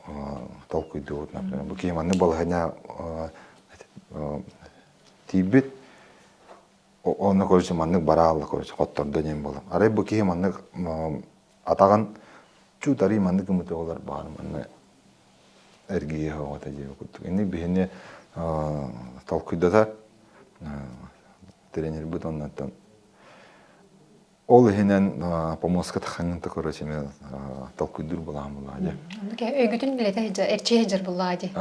толкуйдуубут, например. Бу киһи маннык балаһыанньа тиийбит, онно короче маннык бараалла короче хоттордо диэн буолар. Арай бу киһи маннык атаҕын чуут арый маннык гыммыт оҕолор баар манна эргийиэ оҕото диэбит курдук. Инник биһини толкуйдатар тренербит оннуттан ол иһинэн помоска таххаҥҥын короче мен толкуйдуур булаам булаа дьэ. Өйгүтүн билэтэ эрчийэ сылдьар буллаа дии.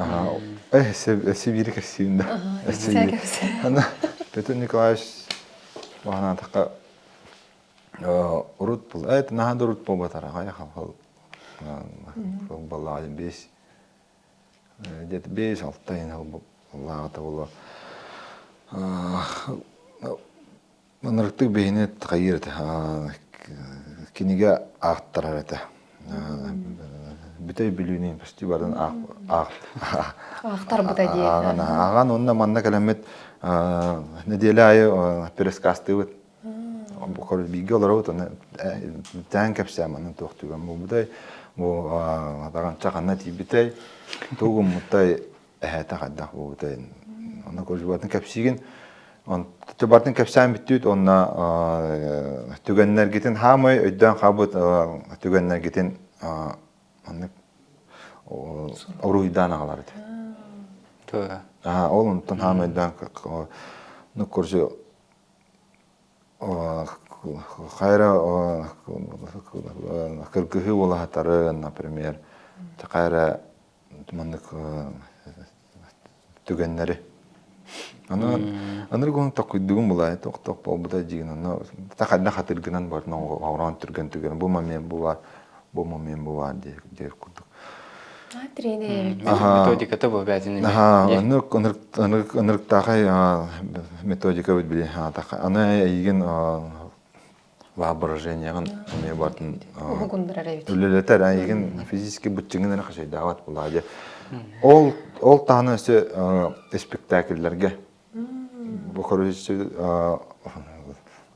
Эссе биири кэпсиин да. Ана Петр Николаевич баһанаатахха урут бул эт наһаа да урут буолбатар аҕай хал баллаҕа бес где-то 5-6 ый лааҕыта буолуо. Ынырыктык биһини хайыыр этэ. Кинигэ аахтарар этэ. Бүтэй Бүлүүнүн почти барын Аахтарбыта дии. Ааҕан уонна манна кэлэммит нэдиэлэ аайы пересказтыыбыт. Бииргэ олоробут аны тээн кэпсээн манна туох түгэн буолбутай бу таҕанча ханна тиийбитэй тугу гыммытай эһээтэ хайдах буолбутай онно барытын кэпсиигин барытын кэпсээн бүттүүт уонна түгэннэргитин хаамай өйдөөн хаалбыт түгэннэргитин маннык уруһуйдаан аҕалар этэ ол онтон хаамай өйдөөн ну короче Хайра кыргыһыы уолаһатарын, например, хайра маннык түгэннэри. Аны аныргын токуйдугум булай тох-тох буолбута дьигин онно та хатыргынан барытын оҥорон түргэн түгэн бу момент бу бар, бу момент бу бар диир курдук. Тренер. Методиката бу бээтин эмиэ. Оннук ынырыктаахай методика бит били аны эйигин воображениеҕын эмиэ бартын уһугуннарар эбит. Үлэлэтэр эйигин физически быччыҥын эрэ хачайдаабат булаа дьэ. Ол ол таһынан өссө спектакльлэргэ бу короче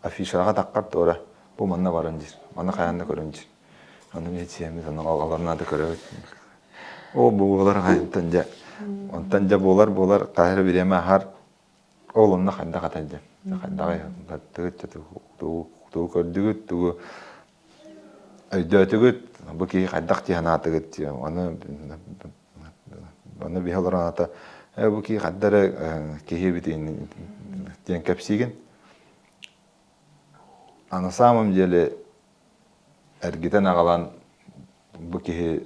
афишаҕа таххар туора бу манна баран диир манна хайаан да көрөн диир Аны милицияммыт аны оҕолорун аты көрөбүт. О буолар онтон дьэ онтон дьэ буолар буолар хаһан эрэ бириэмэ аһар ол онно хайдах атай дьэ хайдаҕый тугу тугу көрдүгүт тугу өйдөөтүгүт бу киһи хайдах дии санаатыгыт диэн аны аны биһи олорон аата э бу киһи хайда эрэ киһи эбит диэн кэпсиигин а на самом деле эргитэн аҕалан бу киһи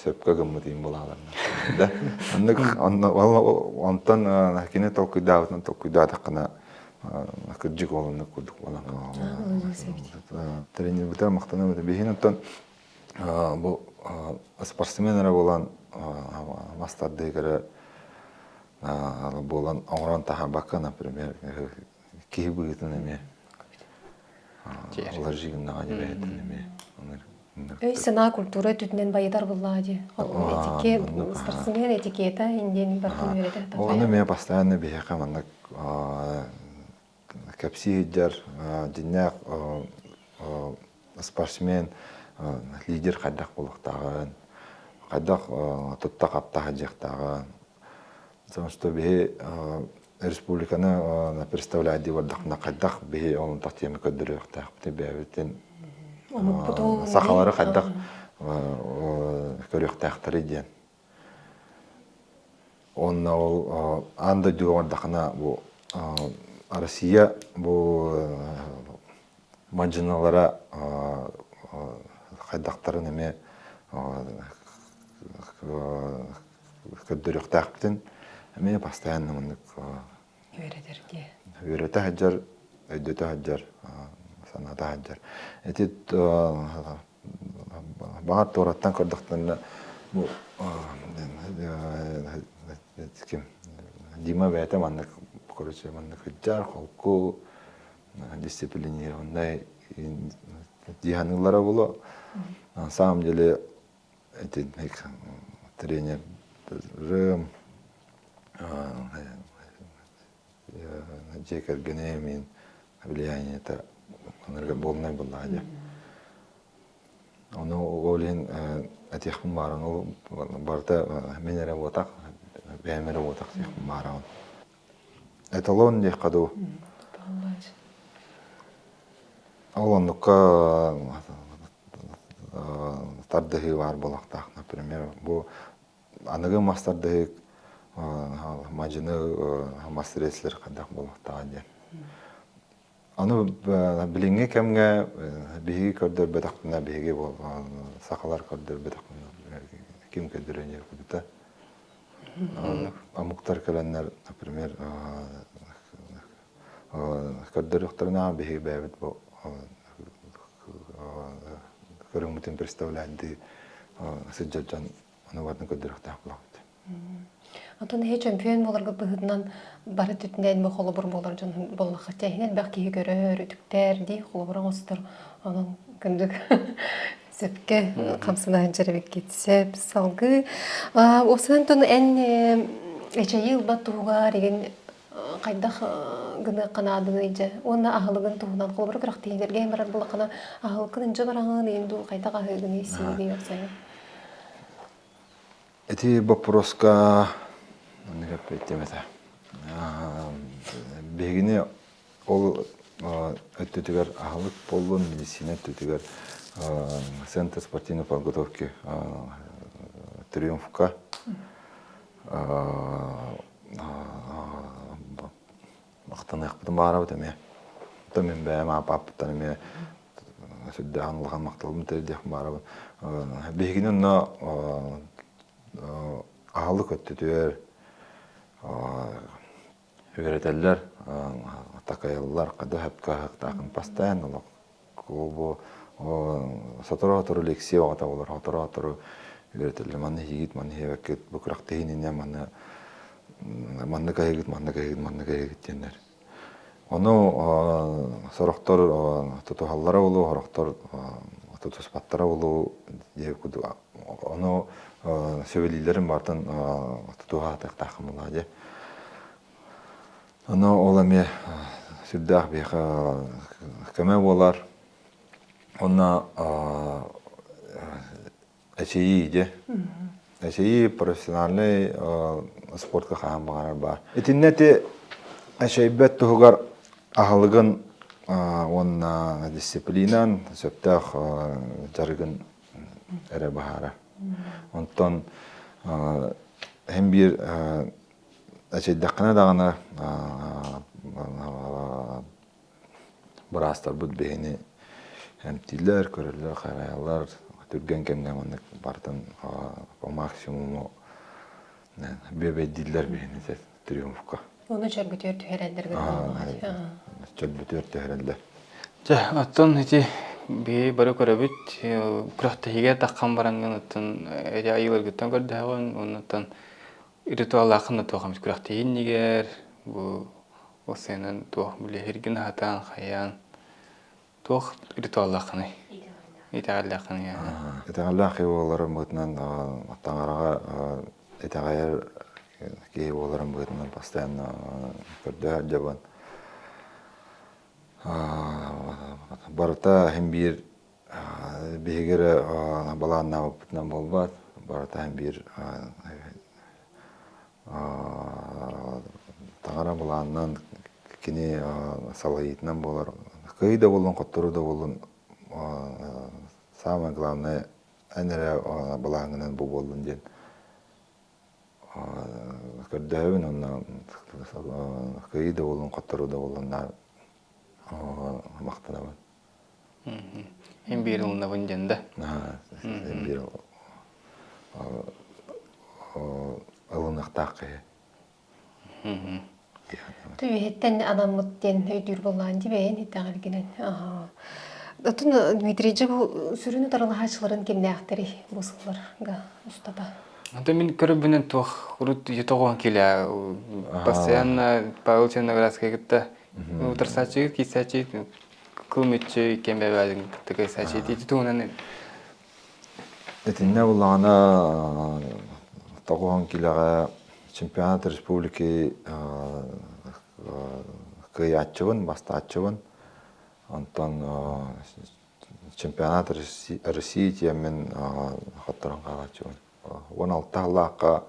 сөпкө гыммыт иһин булааларна да оннук онтон кини толкуйдаабытынан толкуйдаатаххына кырдьык ол оннук курдук буолан тренербитигэр махтанабыт биһин оттон бу спортсмен эрэ буолан мас тардыһык эрэ буолан оҥорон таһаарбакка например киһи быһыытынан эмиэ уларыйыы гыннаҕа дьэбэһэтин эмиэ Өй-санаа культура өттүтүнэн байытар буллаа дии. Этикет, спортсмен этикета индиэн бартын үөрэтэ Ону эмиэ постоянно биһиэхэ маннык кэпсии сылдьар дьиннээх спортсмен лидер хайдах буолуохтааҕын, хайдах тутта-хапта сылдьыахтааҕын. Потому что биһи республиканы представлять дии бардахпына хайдах биһи онтох тиэмэ көрдөрүөхтээхпит бэйэбитин сахалары хайдах көрүөхтээхтэрий диэн. Уонна ол аан дойдуга бардахына бу Россия бу мадьыналара хайдахтарын эмиэ көрдөрүөхтээхпитин эмиэ постоянно маннык үөрэтэр дии үөрэтэ сылдьар өйдөтө сылдьар санаата сылдьар ити баҕар туораттан көрдөхтөрүнэ бу ким Дима бэйэтэ маннык короче маннык сылдьар холку дисциплинированный дии саныыллара буолуо на самом деле итинник тренерым дьиэ кэргэним мин влияниета ынырыга буолунай буоллаҕа дии. Ону ол иһин этиэхпин баарын ол барыта мин эрэ буотах, бэйэм эрэ буотах диэхпин баарабын. Эталон диэххэ дуу. Ол оннукка тардыһыы баар буолуохтаах. Например, бу аныгы мас тардыһыы мадьыны мас рейслер хайдах буолуохтааҕа диэн. Аны билиҥҥи кэмҥэ биһиги көрдөрбөтөхпүнэ, биһиги сахалар көрдөрбөтөхпүнэ ким көрдөрүөн диир курдук Омуктар кэлэннэр, например, көрдөрүөхтэринэ биһиги бэйэбит бу көрүҥмүтүн представляйдыы сылдьар дьон ону барытын көрдөрүөхтээх буолабыт. Онтон эһи чөмпүйүөн буоларгыт быһыытынан бары өттүнэн бу холобур буолар дьон буоллаххыт эһини элбэх киһи көрөр, үтүктэр дии холобур оҥостор. Онон күндүк сөпкө хамсана сылдьар эбиккит. Сөп салгыы. Уопсайынан эн эчэйии ылбат туһугар игин хайдах гыныахха наадыный дьэ уонна аһылыгын туһунан холобура күрэхтэһиилэргэ барар буоллаххына аһылыккын ынча бараҕын иин дуу хайдах аһыыгыный сиигий уопсайа Ити боппуруоска оннук эппиэттиэм этэ. Биһигини ол өттүтүгэр аһылык буоллун, медицина өттүтүгэр Центр спортивной подготовки Триумфка махтаныахпытын баҕарабыт эмиэ. Оттон мин бэйэм ааппыттан эмиэ сүрдээҕин улахан махталбын тиэрдиэхпин баҕарабын. Биһигини онно аһылык өттүтүгэр үөрэтэллэр, такайаллар, хайдах сөпкө аһыахтааххын постоянно олох бу сотору-сотору лекция оҕото буолар, сотору-сотору. үөрэтэллэр. Манна иһигит, манна иһэбэккит, бу күрэхтэһиин иннинэ манна маннык аһыыгыт, маннык аһыыгыт, маннык аһыыгыт диэннэр. Ону сорохтор тутуһаллара буолуо, сорохтор тутуспаттара буолуо диэбит курдук. Ону сөбүлүүллэрин барытын тутуһа сатыахтааххын буоллаҕа дии. Ону ол эмиэ сүрдээх биһиэхэ көмө буолар. Онно эчэйии дьэ. Эчэйии профессиональнай спортка хаһан баҕарар баар. Итиннэ ити эчэйбэт туһугар аһылыгын уонна дисциплинан сөптөөх дьарыгын эрэ баһаара. Онтон һин биир эчэйдэххинэ даҕаны быраастарбыт биһини эмтииллэр, көрөллөр, харайаллар. Түргэн кэмҥэ маннык барытын по максимуму бүөбэйдииллэр биһини триумфка. Ону чөргүтүөр түһэрэллэр Чөргүтүөр түһэрэллэр. Чэ, оттон ити биһи бары көрөбүт, күрэхтэһиигэ таххан бараҥҥын оттон эти айыыларгыттан көрдөһөҕүн, оннуттан ритуаллааххын да туох эмит күрэхтэһии иннигэр бу Ол сыанан туох билиһиргин аһатаан, хайаан туох ритуаллааххыный? Итэҕэллээххиний? Итэҕэллээх киһи буоларым быһыытынан таҥараҕа итэҕэйэр киһи буоларым быһыытынан постоянно көрдөһөр дьабын. Барыта иһин биир биһиги эрэ былааннаабыппытынан буолбат, барыта иһин биир Таҥара былаанынан кини салайыытынан буолар. Кыай да буоллун, хотторуу да буоллун, самое главное эн эрэ былааҥҥынан бу буоллун диэн көрдөһөбүн уонна кыайыы да буоллун, хотторуу да буоллун махтанабын. Эн биир ылынабын диэн да? Эн биир ылыныахтаах киһи. Түбэһиттэн анаммыт диэн өйдүүр буоллаан дии бэйэн итэҕэлгинэн. Отун Дмитрий дьэ бу сүрүн утарылаһааччыларын кимнээхтэрий бу сылларга устата? Ата мин көрөбүнэн туох урут тоҕоон килэ постоянно Павел Черноградскай кытта утарсааччы киирсээччи кыл мүччү кэм бэбээтин кытта киирсээччи ити туһунан Итиннэ буллаҕына тоҕуһун килэҕэ чемпионат республики кыайааччыбын, бастааччыбын. Онтон чемпионат России тиэммин хотторон хаалааччыбын. 16 сыллаахха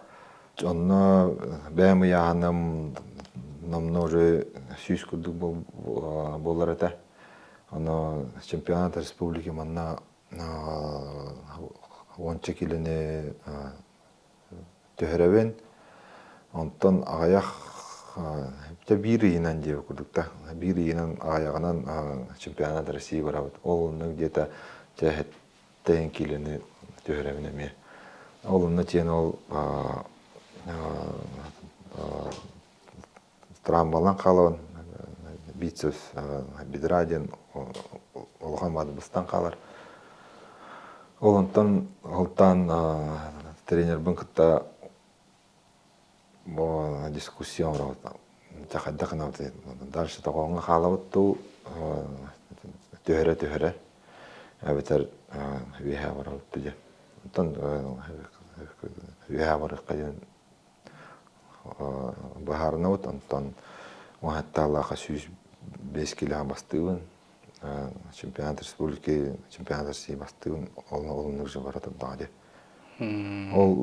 онно бэйэм ыйааһыным номнуо уже 100 курдук буолар этэ. Ону чемпионат республики манна уонча киилэни түһэрэбин. Онтон аҕыйах биир ыйынан диэбит курдук да биир ыйынан аҕыйаҕынан чемпионат России барабыт. Ол онно где-то тэһин киилэни түһэрэбин эмиэ. Ол онно тиэн ол травмалан хаалабын бицепс бедра диэн улахан быстан хаалар. Ол онтон алтан тренербин кытта дискуссия оҥоробут. Хайдах гынабыт дальше тоҕооҥҥо хаалабыт дуу түһэрэ-түһэрэ эбэтэр үөһээ барабыт дуу диэн. Онтон үөһээ барыахха диэн быһаарынабыт. Онтон уһаттаалаахха 105 килоҕа бастыыбын. Чемпионат республики, чемпионат России бастыыбын. Ол оннук же бара турдаҕа дии. Ол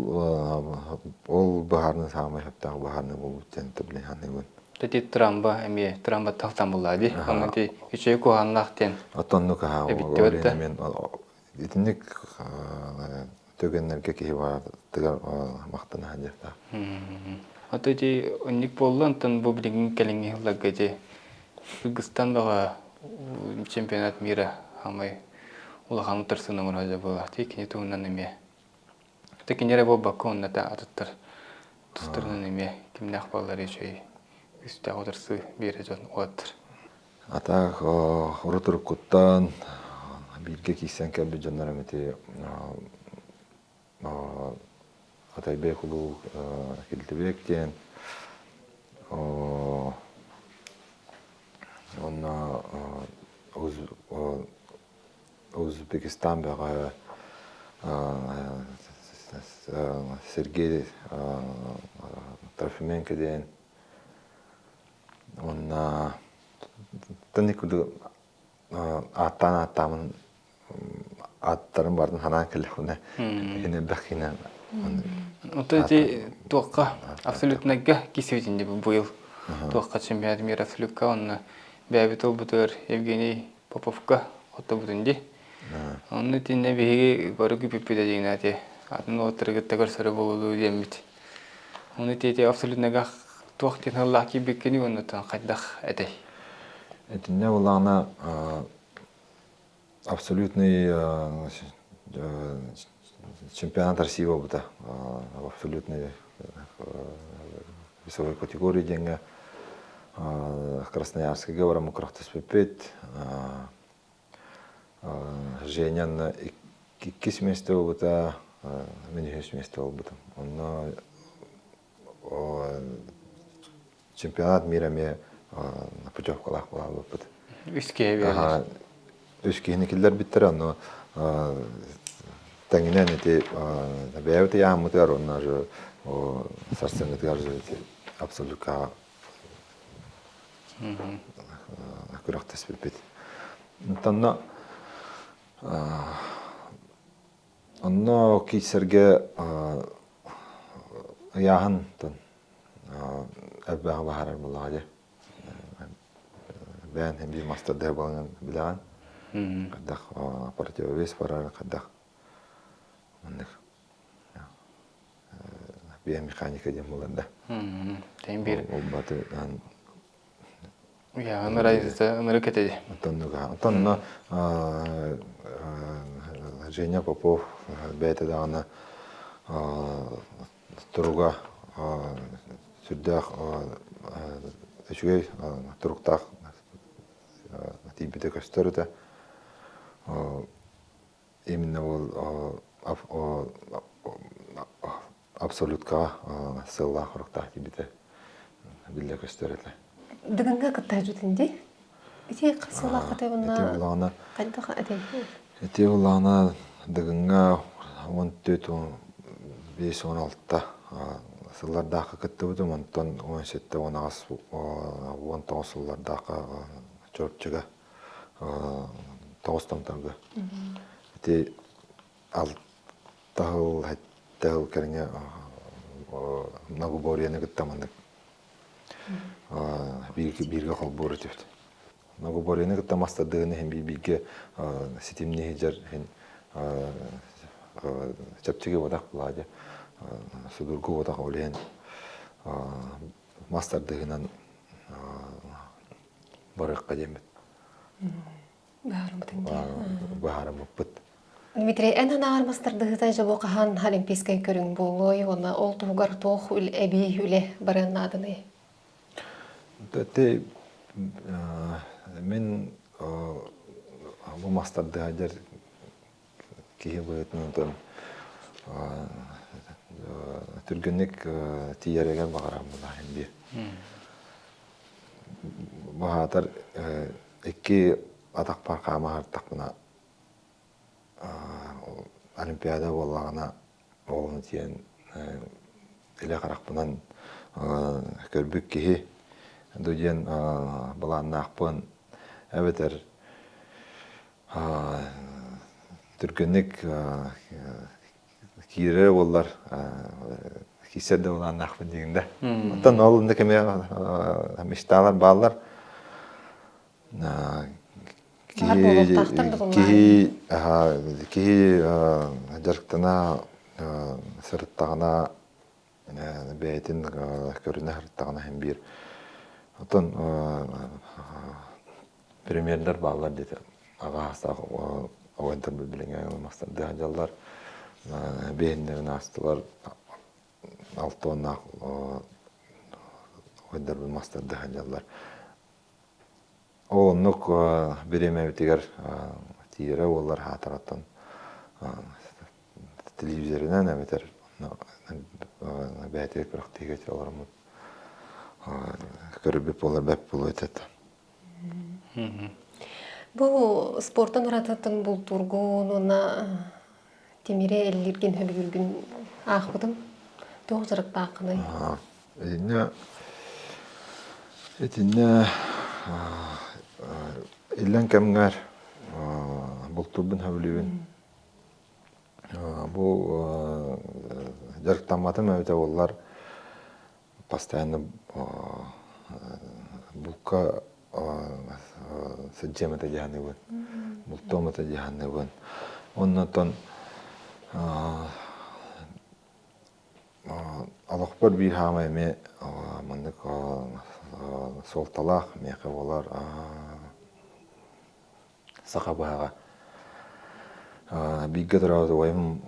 ол быһаарыы саамай сөптөөх быһаарыы буолбут диэн билин саныыбын. Ити трамба эмиэ трамба тахсан буллаа дии. Онно ити үчүгэй куһаҕаннаах диэн. Оттоннук аһаа Эбиттибэт мен итинник түгэннэргэ киһи барытыгар махтана сылдьыахтаах. Ото ити оннук буолла, онтон бу билигин кэлиҥҥи сылларга ити Кыргызстан бөҕө чемпионат мира хамай улахан утарсыыны оҥоро буолла. Ти кини туһунан эмиэ. Ити кини эрэ буолбакка уонна да атыттар тустарынан эмиэ кимнээх буоллар үчүгэй үстээх утарсыы биэрэ дьон уолаттар. А так урут уруккуттан бииргэ киирсэн кэлбит дьоннор эми Атайбек улуу Килтибек диэн Онно Узбекистан бөҕө Сергей Трофименко диэн уонна курдук ааттаан ааттаамын ааттарын барын ханаан кэллэхпинэ ини элбэх киинэ Ото ити туохха абсолютнайга кисибитин дии быйыл туохха чемпионат мира абсолютка онно бэйэбит ылбытыгар Евгений Поповка хоттобутун дии. Онно итиннэ биһиги бары күпүппүт дьиҥнэти атын уолаттары кытта көрсөрө буолуу диэммит. Ону ити абсолютнайга туох диэн сыллаах киирбиккиний уонна хайдах этэй? Итиннэ булаана абсолютный чемпионат России буолбута. Абсолютный весовой категории диэҥҥэ Красноярскайга бараммыт күрэхтэспиппит. Женяны иккис миэстэ буолбута, мин үһүс миэстэ буолбутум. Онно чемпионат мира эмиэ путевкалаах буолбуппут. Үс киһи биэрэр. Үс киһини киллэрбиттэрэ, онно тэҥинэн ити бэйэбит ыйааммытыгар уонна сарсыҥҥытыгар абсолюткаҕа күрэхтэспиппит. Онно Онно киирсэргэ ыйааһын элбэҕи баһарар буоллаҕа дии. Бэйэн биир мастардаһы буолан билэҕин. Хайдах противовес барарын хайдах маннык биомеханика диэн буолар да. Тэн биир Ол баты Уйаҕын ырайыта ынырык этэ. Онтоннуга. Онтонно Женя Попов бэйэтэ даҕаны туруга сүрдээх үчүгэй туруктаах тиийбитэ көстөр этэ. Именно ол абсолюткаҕа сыаллаах-соруктаах тиийбитэ биллэ көстөр этэ. Дыгыҥҥа кытта дьутун дии. Ити хас сыллаах Ити буоллаҕына хайдах этэй? Ити буоллаҕына Дыгыҥҥа 14 5-16 сыллардаахха кыттыбытым, онтон 17-18 19 сыллардаахха Чурапчыга тоҕус томторго. Ити алта сыл, сэттэ сыл кэриҥэ многоборьены кытта маннык бииргэ холбуур этибит. Многоборьены кытта мас тардыһыны иһин бииргэ ситимнии сылдьар иһин чэпчэки буотах буолаа судургу буотах ол иһин мас тардыһынан барыахха диэммит быһаарыммыппыт. Дмитрий, эн санааҕар мас тардыһыыта дьэ бу хаһан олимпийскай көрүҥ буолуой уонна ол туһугар туох эбии үлэ барыан нааданый? Ити мин бу мас тардыһа киһи быһыытынан түргэнник тиийэригэр баҕараммын иһин биир. Баһаатар икки атахпар хаама сырыттахпына Олимпиада буоллаҕына оҕону тиийэн илэ харахпынан көрбүт киһи ду диэн былааннаахпын эбэтэр Түргэнник киирэрэ буоллар киирсэр да былааннаахпын диигин да. Оттон ол инде кэмэ мечталар бааллар. Киһи киһи киһи дьарыктана сырыттаҕына бэйэтин көрүнэ сырыттаҕына иһин биир. Оттон Премьердэр бааллар диэтэ. Аҕа саастаах оҕонньорбут билиҥҥи мастардыы сылдьаллар. Биһиннэрин аастылар алта уоннаах оҕонньорбут мастардыы сылдьаллар. Ол оннук бириэмэбитигэр тиийэрэ буоллар хаатараттан. Телевизорынан эбэтэр бэйэтигэр күрэхтэһиигэ олороммут көрөрбүт буолар бэрт буолуо этэ. Бу спортан уратытын бултуургун уонна тимири эллииргин сөбүлүүргүн аахпытым. Туох дьарыктааххыный? Итиннэ итиннэ иллэҥ кэмҥэр бултуурбун сөбүлүүбүн. Бу дьарыктамматым эбитэ буоллар постоянно булка сылдьыам этэ дии саныыбын, бултуом этэ дии саныыбын. Оннотон олохпор биир хаамай эмиэ маннык суолталаах миэхэ буолар саха быһаҕа. Бииргэ төрөөбүт убайым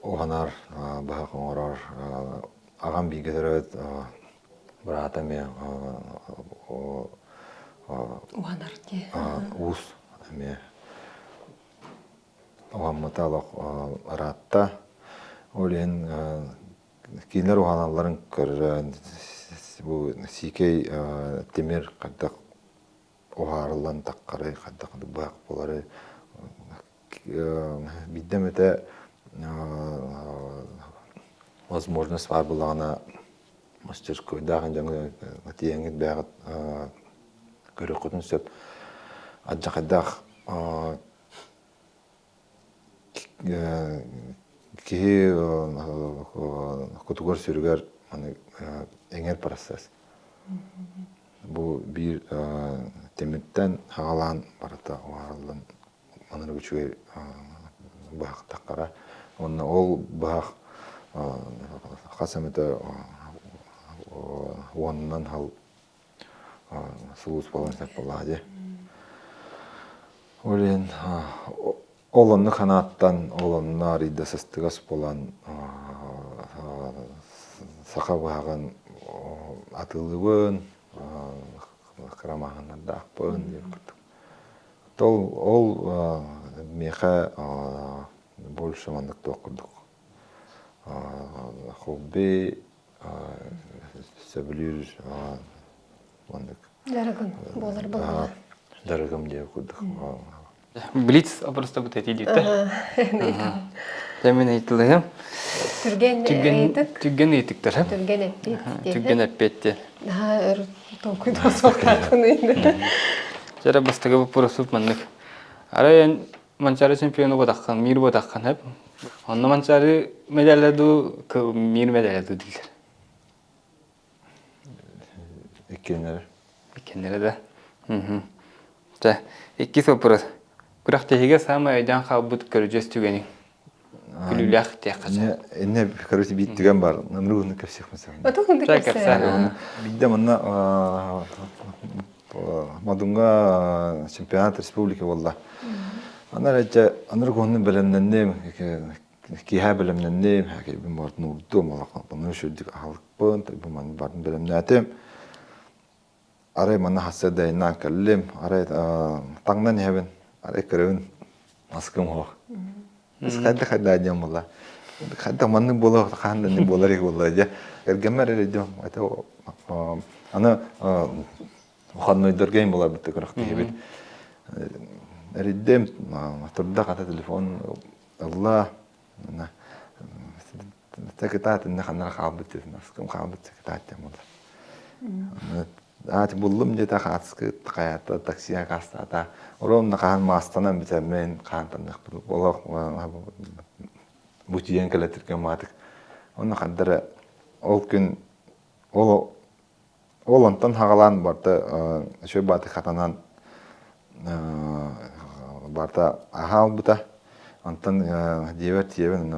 уһанар, быһах оҥорор. Аҕам бииргэ төрөөбүт быраата эмиэ Уһанар дии. Уус эмиэ уһаммыта олох ыраатта. Ол иһин кинилэр уһаналларын көрөн бу сиикэй тимир хайдах уһаарыллан таххарай, хайдах быһах буоларый биирдэ эмэтэ возможность баар буоллаҕына мастерскойдаах дьоҥҥо тиийэҥҥит бэйэҕит көрүөххүтүн сөп. Алдьархайдаах Киһи кутугар-сүрүгэр маны иҥэр процесс. Бу биир тимиртэн аҕалаан барыта уһаарыллан маннык үчүгэй быһахтаххара. Уонна ол быһах хас эмэтэ уонунан сыл сулууспалаан сөп буоллаҕа дии. Ол иһин ол оннук санааттан, ол онно арыйда сыстыгас буолан саха быһаҕын атыылыыбын, кыра маһыннардаахпын диэн курдук. Ол ол миэхэ больше маннык туох курдук хобби сөбүлүүр маннык Дьарыгым буолар буолла. Дьарыгым диэ курдук. Блиц просто бут этии диттэ. Дьэ мин ыйытылыһым. Түргэн ыйытык. Түргэн ыйытыктар. Түргэн эппиэт. Түргэн эппиэт. Наһаа өр толкуйдуо суохтааххын. Дьэ бастакы боппуруоспут маннык. Арай эн Манчаары чемпиону буотаххын, мир буотаххын хэп. Онно Манчаары медале дуу, мир медале дуу дииллэр. Иккиэннэрэ. Иккиэннэрэ да. Чэ, иккис вопрос. Күрэхтэһиигэ саамай өйдөөн хаалбыт көрүдьүөс түгэниҥ? Күлүүлээх диэххэ сөп. Инне, короче, биир түгэн бар. Намры уһуннук кэпсиэхпин сөп. Оту кэпсээ. Биирдэ манна Модуҥҥа чемпионат республики буолла. Анар эчэ анар куһуннун бэлэмнэнним, киэһэ бэлэмнэнним, кэлбин бардын уурдум, олохпун сүрдүк аһылыкпын, бу маны бардын бэлэмнээтим. Арай манна хасса дайнаан кэллим, арай таҥнан иһэбин, арай көрөбүн, маскым суох. Хайда хайда диэн буолла. Хайда маннык буола хаһан да буолар их буолла дьэ. Кэргэммэр эрэ дьон это аны уханнойдоргейм буолар битте көрөх киһибит. Эриддем турда хата телефон ылла Секретарь инне ханнара хаалбыт дедин аскым хаалбыт секретарь диэн буолар. Аат буллум диэтэ хаатыскы хайата таксига каастаата. Ровно хаһан маастанан бүтэммин хаһан таныахпын олох бу тиийэн кэлэтирген маатык. Онно хандара ол күн ол Ол онтон хаҕалаан барыта үчүгэй баатык хатанан барыта аһаа ылбыта. Онтон дьиэбэр тиийэбин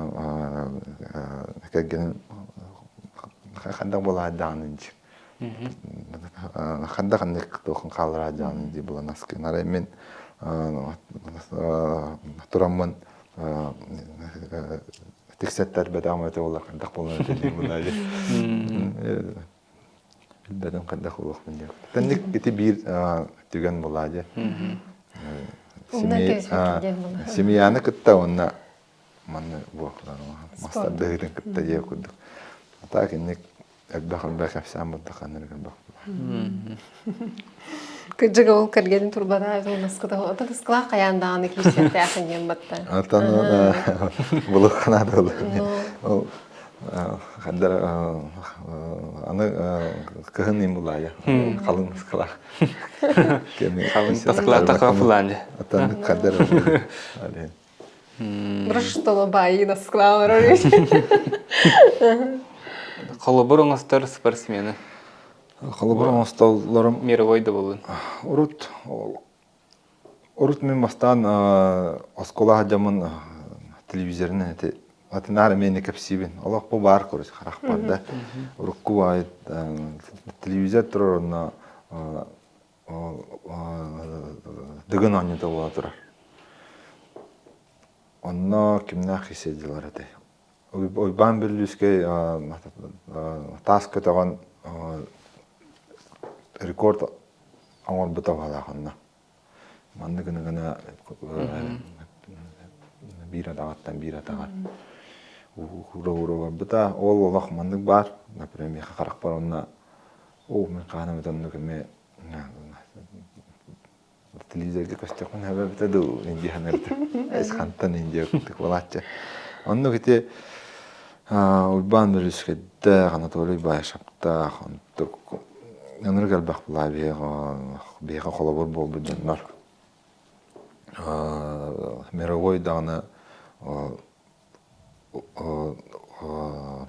кэргэним хайдах буолаайдаҕын диир. Хайдах ханнык туохун хааллараайдаҕын дии булан аскын. Арай мин тураммын тиксэттэрбэтэҕим этэ буоллар хайдах буолар этэ дии Билбэтим хайдах буолуохпун диэн. Тэнник ити биир түгэн буолаа дьэ. Семьяны кытта уонна Манна бу мастардыһыытын кытта диэ курдук. А так инник элбэх элбэх кэпсээн буолдахха аннары элбэх. Кырдьык ол кэргэнин турбата наскыта ото наскылаах хайаан даҕаны киирсиэхтээх диэн батта. Аттан булук наада ол. Ол хандар аны кыһын им булаайа халыҥ наскылаах. Халыҥ наскылаах такаа фулаанде. Аттан хандар Что баайы наскылаах Холобур оҥостор спортсмены. Холобур оҥостоллорум мировой да буолун. Урут урут мин бастаан оскуола сылдьаммын телевизорынан эти атынаар эмиэ кэпсиибин. Олох бу баар короче харахпар да. Урукку баайыт телевизор турар онно Дыгын оонньуута буола турар. Онно кимнээх кисиэдьилэр этэй? Уйбаан Бүллүүскэй таас көтөҕөн рекорд оҥорбута баҕалаах онно. Маннык гына гына биир атаҕыттан биир атаҕар уура-уура барбыта. Ол олох маннык баар. Например, миэхэ харахпар онно оо мин хаһан эмит оннук эмиэ телевизорга көстөхпүн эбэтэ дуу индия саныырта эс хантан индия курдук буолааччы оннук ити Уйбаан Бөрүскэйдээх Анатолий Баишевтаах онтук ынырык элбэх булаа биһиэхэ холобур буолбут дьоннор мировой даҕаны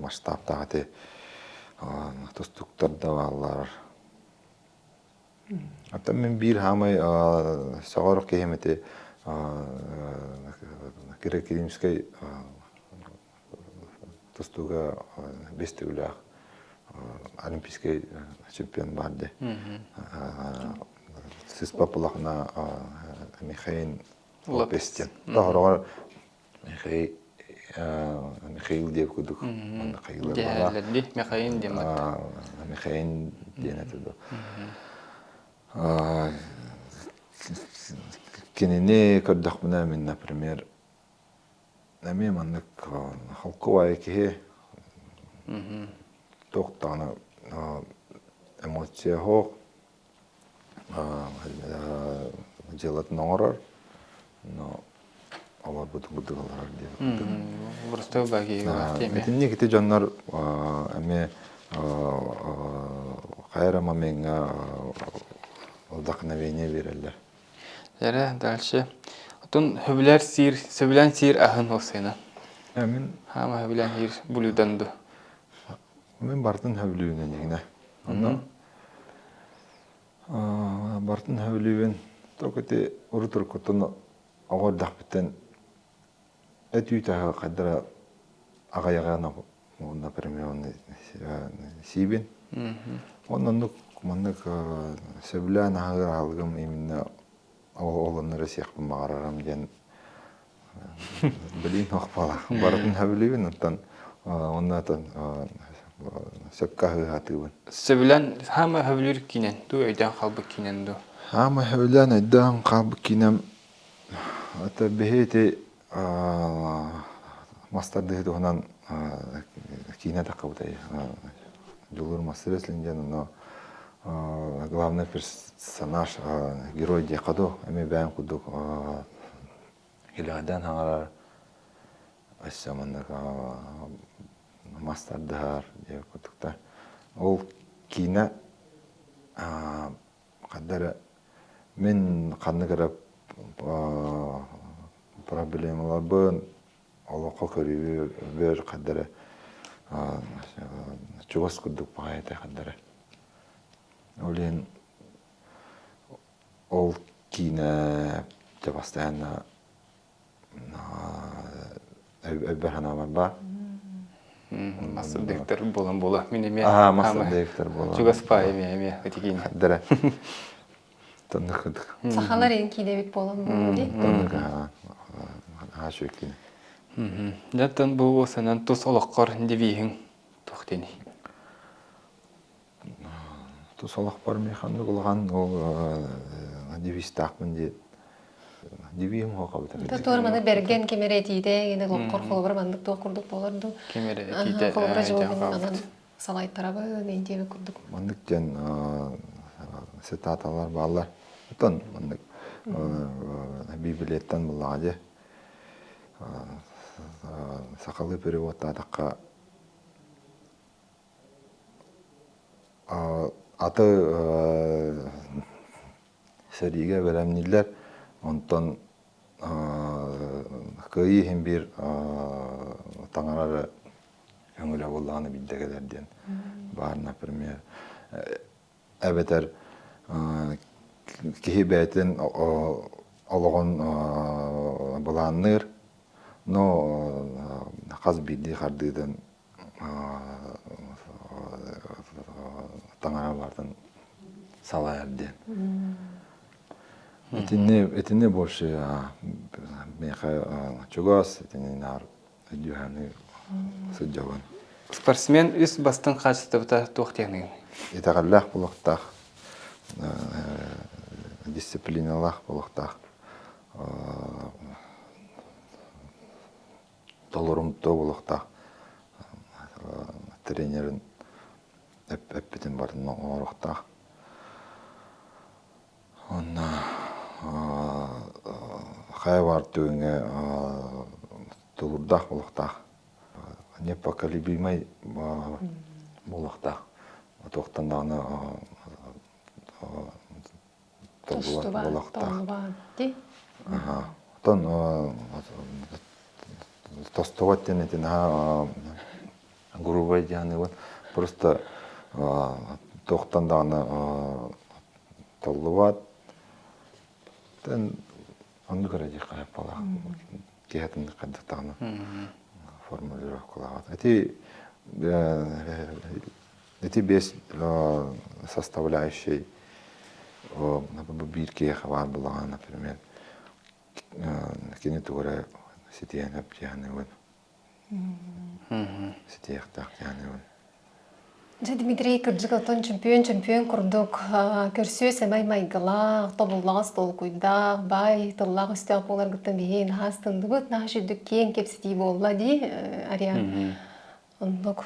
масштабтаах ити тустуктар да бааллар Оттон мин биир хаамай сөҕөр киһим ити Киракиримскэй тустууга бэс төгүлээх олимпийскай чемпион баар дии. Сыспа улахана Михаил Лопес диэн. Тоһороҕор Михаил Михаил диэбит курдук Михаил Михаил диэн Михаил диэн этэ дуо Кинини көрдөхпүнэ мин, например, эмиэ маннык холкуобай киһи туох даҕаны эмоция суох дьыалатын оҥорор, но олорбутун курдук олорор диэбит. Просто Итинник ити дьоннор эмиэ хайа эрэ момеҥҥа вдохновение биэрэллэр. Эрэ дальше. Отун хөбүлэр сиир, сөбүлээн сиир аһын осына. Мин Хаама хөбүлээн сиир блюдан ду. Мин бартын хөбүлүүнэн игинэ. Онно Бартын сөбүлүүбүн. Только ити урут-уруккуттан оҕо эрдэхпиттэн эт үүт аһы хайдара аҕыйаҕын например сиибин. Уонна оннук маннык сөбүлээн аһыыр аһылыгым именно ол оннура сиэхпин баҕарарым диэн Билиим охпалаах. Барытын сөбүлүүбүн, оттон онно сөпкө аһыы сатыыбын. Сөбүлээн хаама сөбүлүүр киинэн дуу, өйдөөн хаалбыт киинэн дуу? Хаама сөбүлээн өйдөөн хаалбыт киинэм это биһи ити мас тардыһыы туһунан киинэ таххыбытай Дьулуур мас-рестлинг диэн ону главный персонаж герой диэххэ дуу эмиэ бэйэм курдук Илэҕэдээн хаҥарар өссө маннык мас тардыһар диэбит курдуктар. Ол киинэ ханна эрэ мин ханнык эрэ проблемаларбын олоххо көрүүбэр ханна эрэ чугас курдук баҕайы этэ ханна эрэ. Ол иһин Ол киинэ дьэ постоянно өйбөр санаабар баар. Мастер буолан буола. Мин эмиэ Аа, мастер буолан. Чугас паа эмиэ эмиэ ити киинэ. Дэрэ. Тоннук курдук. Сахалар эн киинэбит буолан буолуо дии. Тоннук аа үчүгэй киинэ. Дьэ бу санан тус олоххор девиһиҥ туох диэний? Тус олохпор мин ханнык улахан ол девизтаахпын дии. Дивиһим хоқабыта. Туор маны берген кемере этиите гене лоққор холобура маннык туох курдук болор ду. Кемере этиите холобура жолбун анан салайтарабы нейдиэби курдук. Маннык диэн цитаталар бааллар. Оттон маннык Библияттан буллаҕа дьэ сахалыы переводтаатахха аты сэриигэ бэлэмнииллэр, онтон кыайыы иһин биир таҥара эрэ көҥүлэ буоллаҕына биирдэ кэлэр диэн баар, например. Эбэтэр киһи бэйэтин олоҕун былаанныыр, но хас биирдии хардыытын таҥара баартын салайар диэн. Итини, итини больше миэхэ чугас, итини наар өйдүүһэни сылдьабын. Спортсмен үс бастыҥ хаачыстыбата туох диэний? Итэҕэллээх буолуохтаах, дисциплиналаах буолуохтаах, толорумтуо буолуохтаах тренерин эппитин барытын оҥоруохтаах. Уонна хайа баар түгэҥҥэ тулуурдаах буолуохтаах, непоколебимай буолуохтаах. Туохтан даҕаны толлубат Оттон тостубат диэн ити наһаа грубай диэн просто туохтан даҕаны толлубат. Оннук эрэ диэххэ сөп буоллаах. Киһи атыннык хайдах даҕаны формулировкалаабат. Ити Ити биэс составляющий биир киһиэхэ баар буоллаҕына, например, кини тугу эрэ ситиһэн сөп дии Ситиэхтээх дии Дьэ, Дмитрий, кырдьык оттон чөмпүйүөн-чөмпүйүөн курдук көрсүө сэмэй майгылаах, тобуллаҕас толкуйдаах, баай тыллаах өстөөх буоларгыттан биһиги наһаа астынныбыт, наһаа сүрдүк киэҥ кэпсэтии буолла дии, Ариан. Оннук.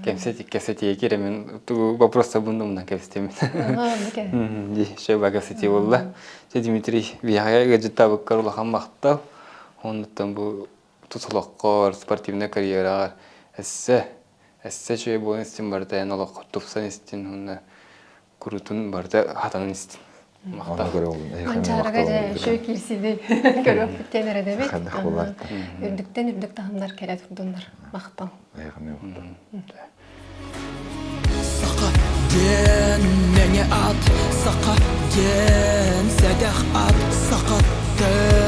Кэпсэтиэ киирэмин тугу вопростабын умнан кэпсэтиэмин. Ди шөба кэпсэтии буолла. Дьэ Дмитрий, биһиэхэ ыалдьыттаабыккар улахан махтал. Оннуттан бу тус олоххор, спортивнай карьераҕар эссе, эссе үчүгэй буолан истин барыта эн олоххор тупсан истин уонна курутун барыта хатанан истин. Махтал. Манчаарыга дьэ үчүгэй киирсиини көрүөхпүттэн эрэдэбит. Үрдүктэн үрдүк таһымнар кэлэ турдуннар. Махтал. Саха диэн мэҥэ ат, саха диэн сэдэх ат, саха тыл.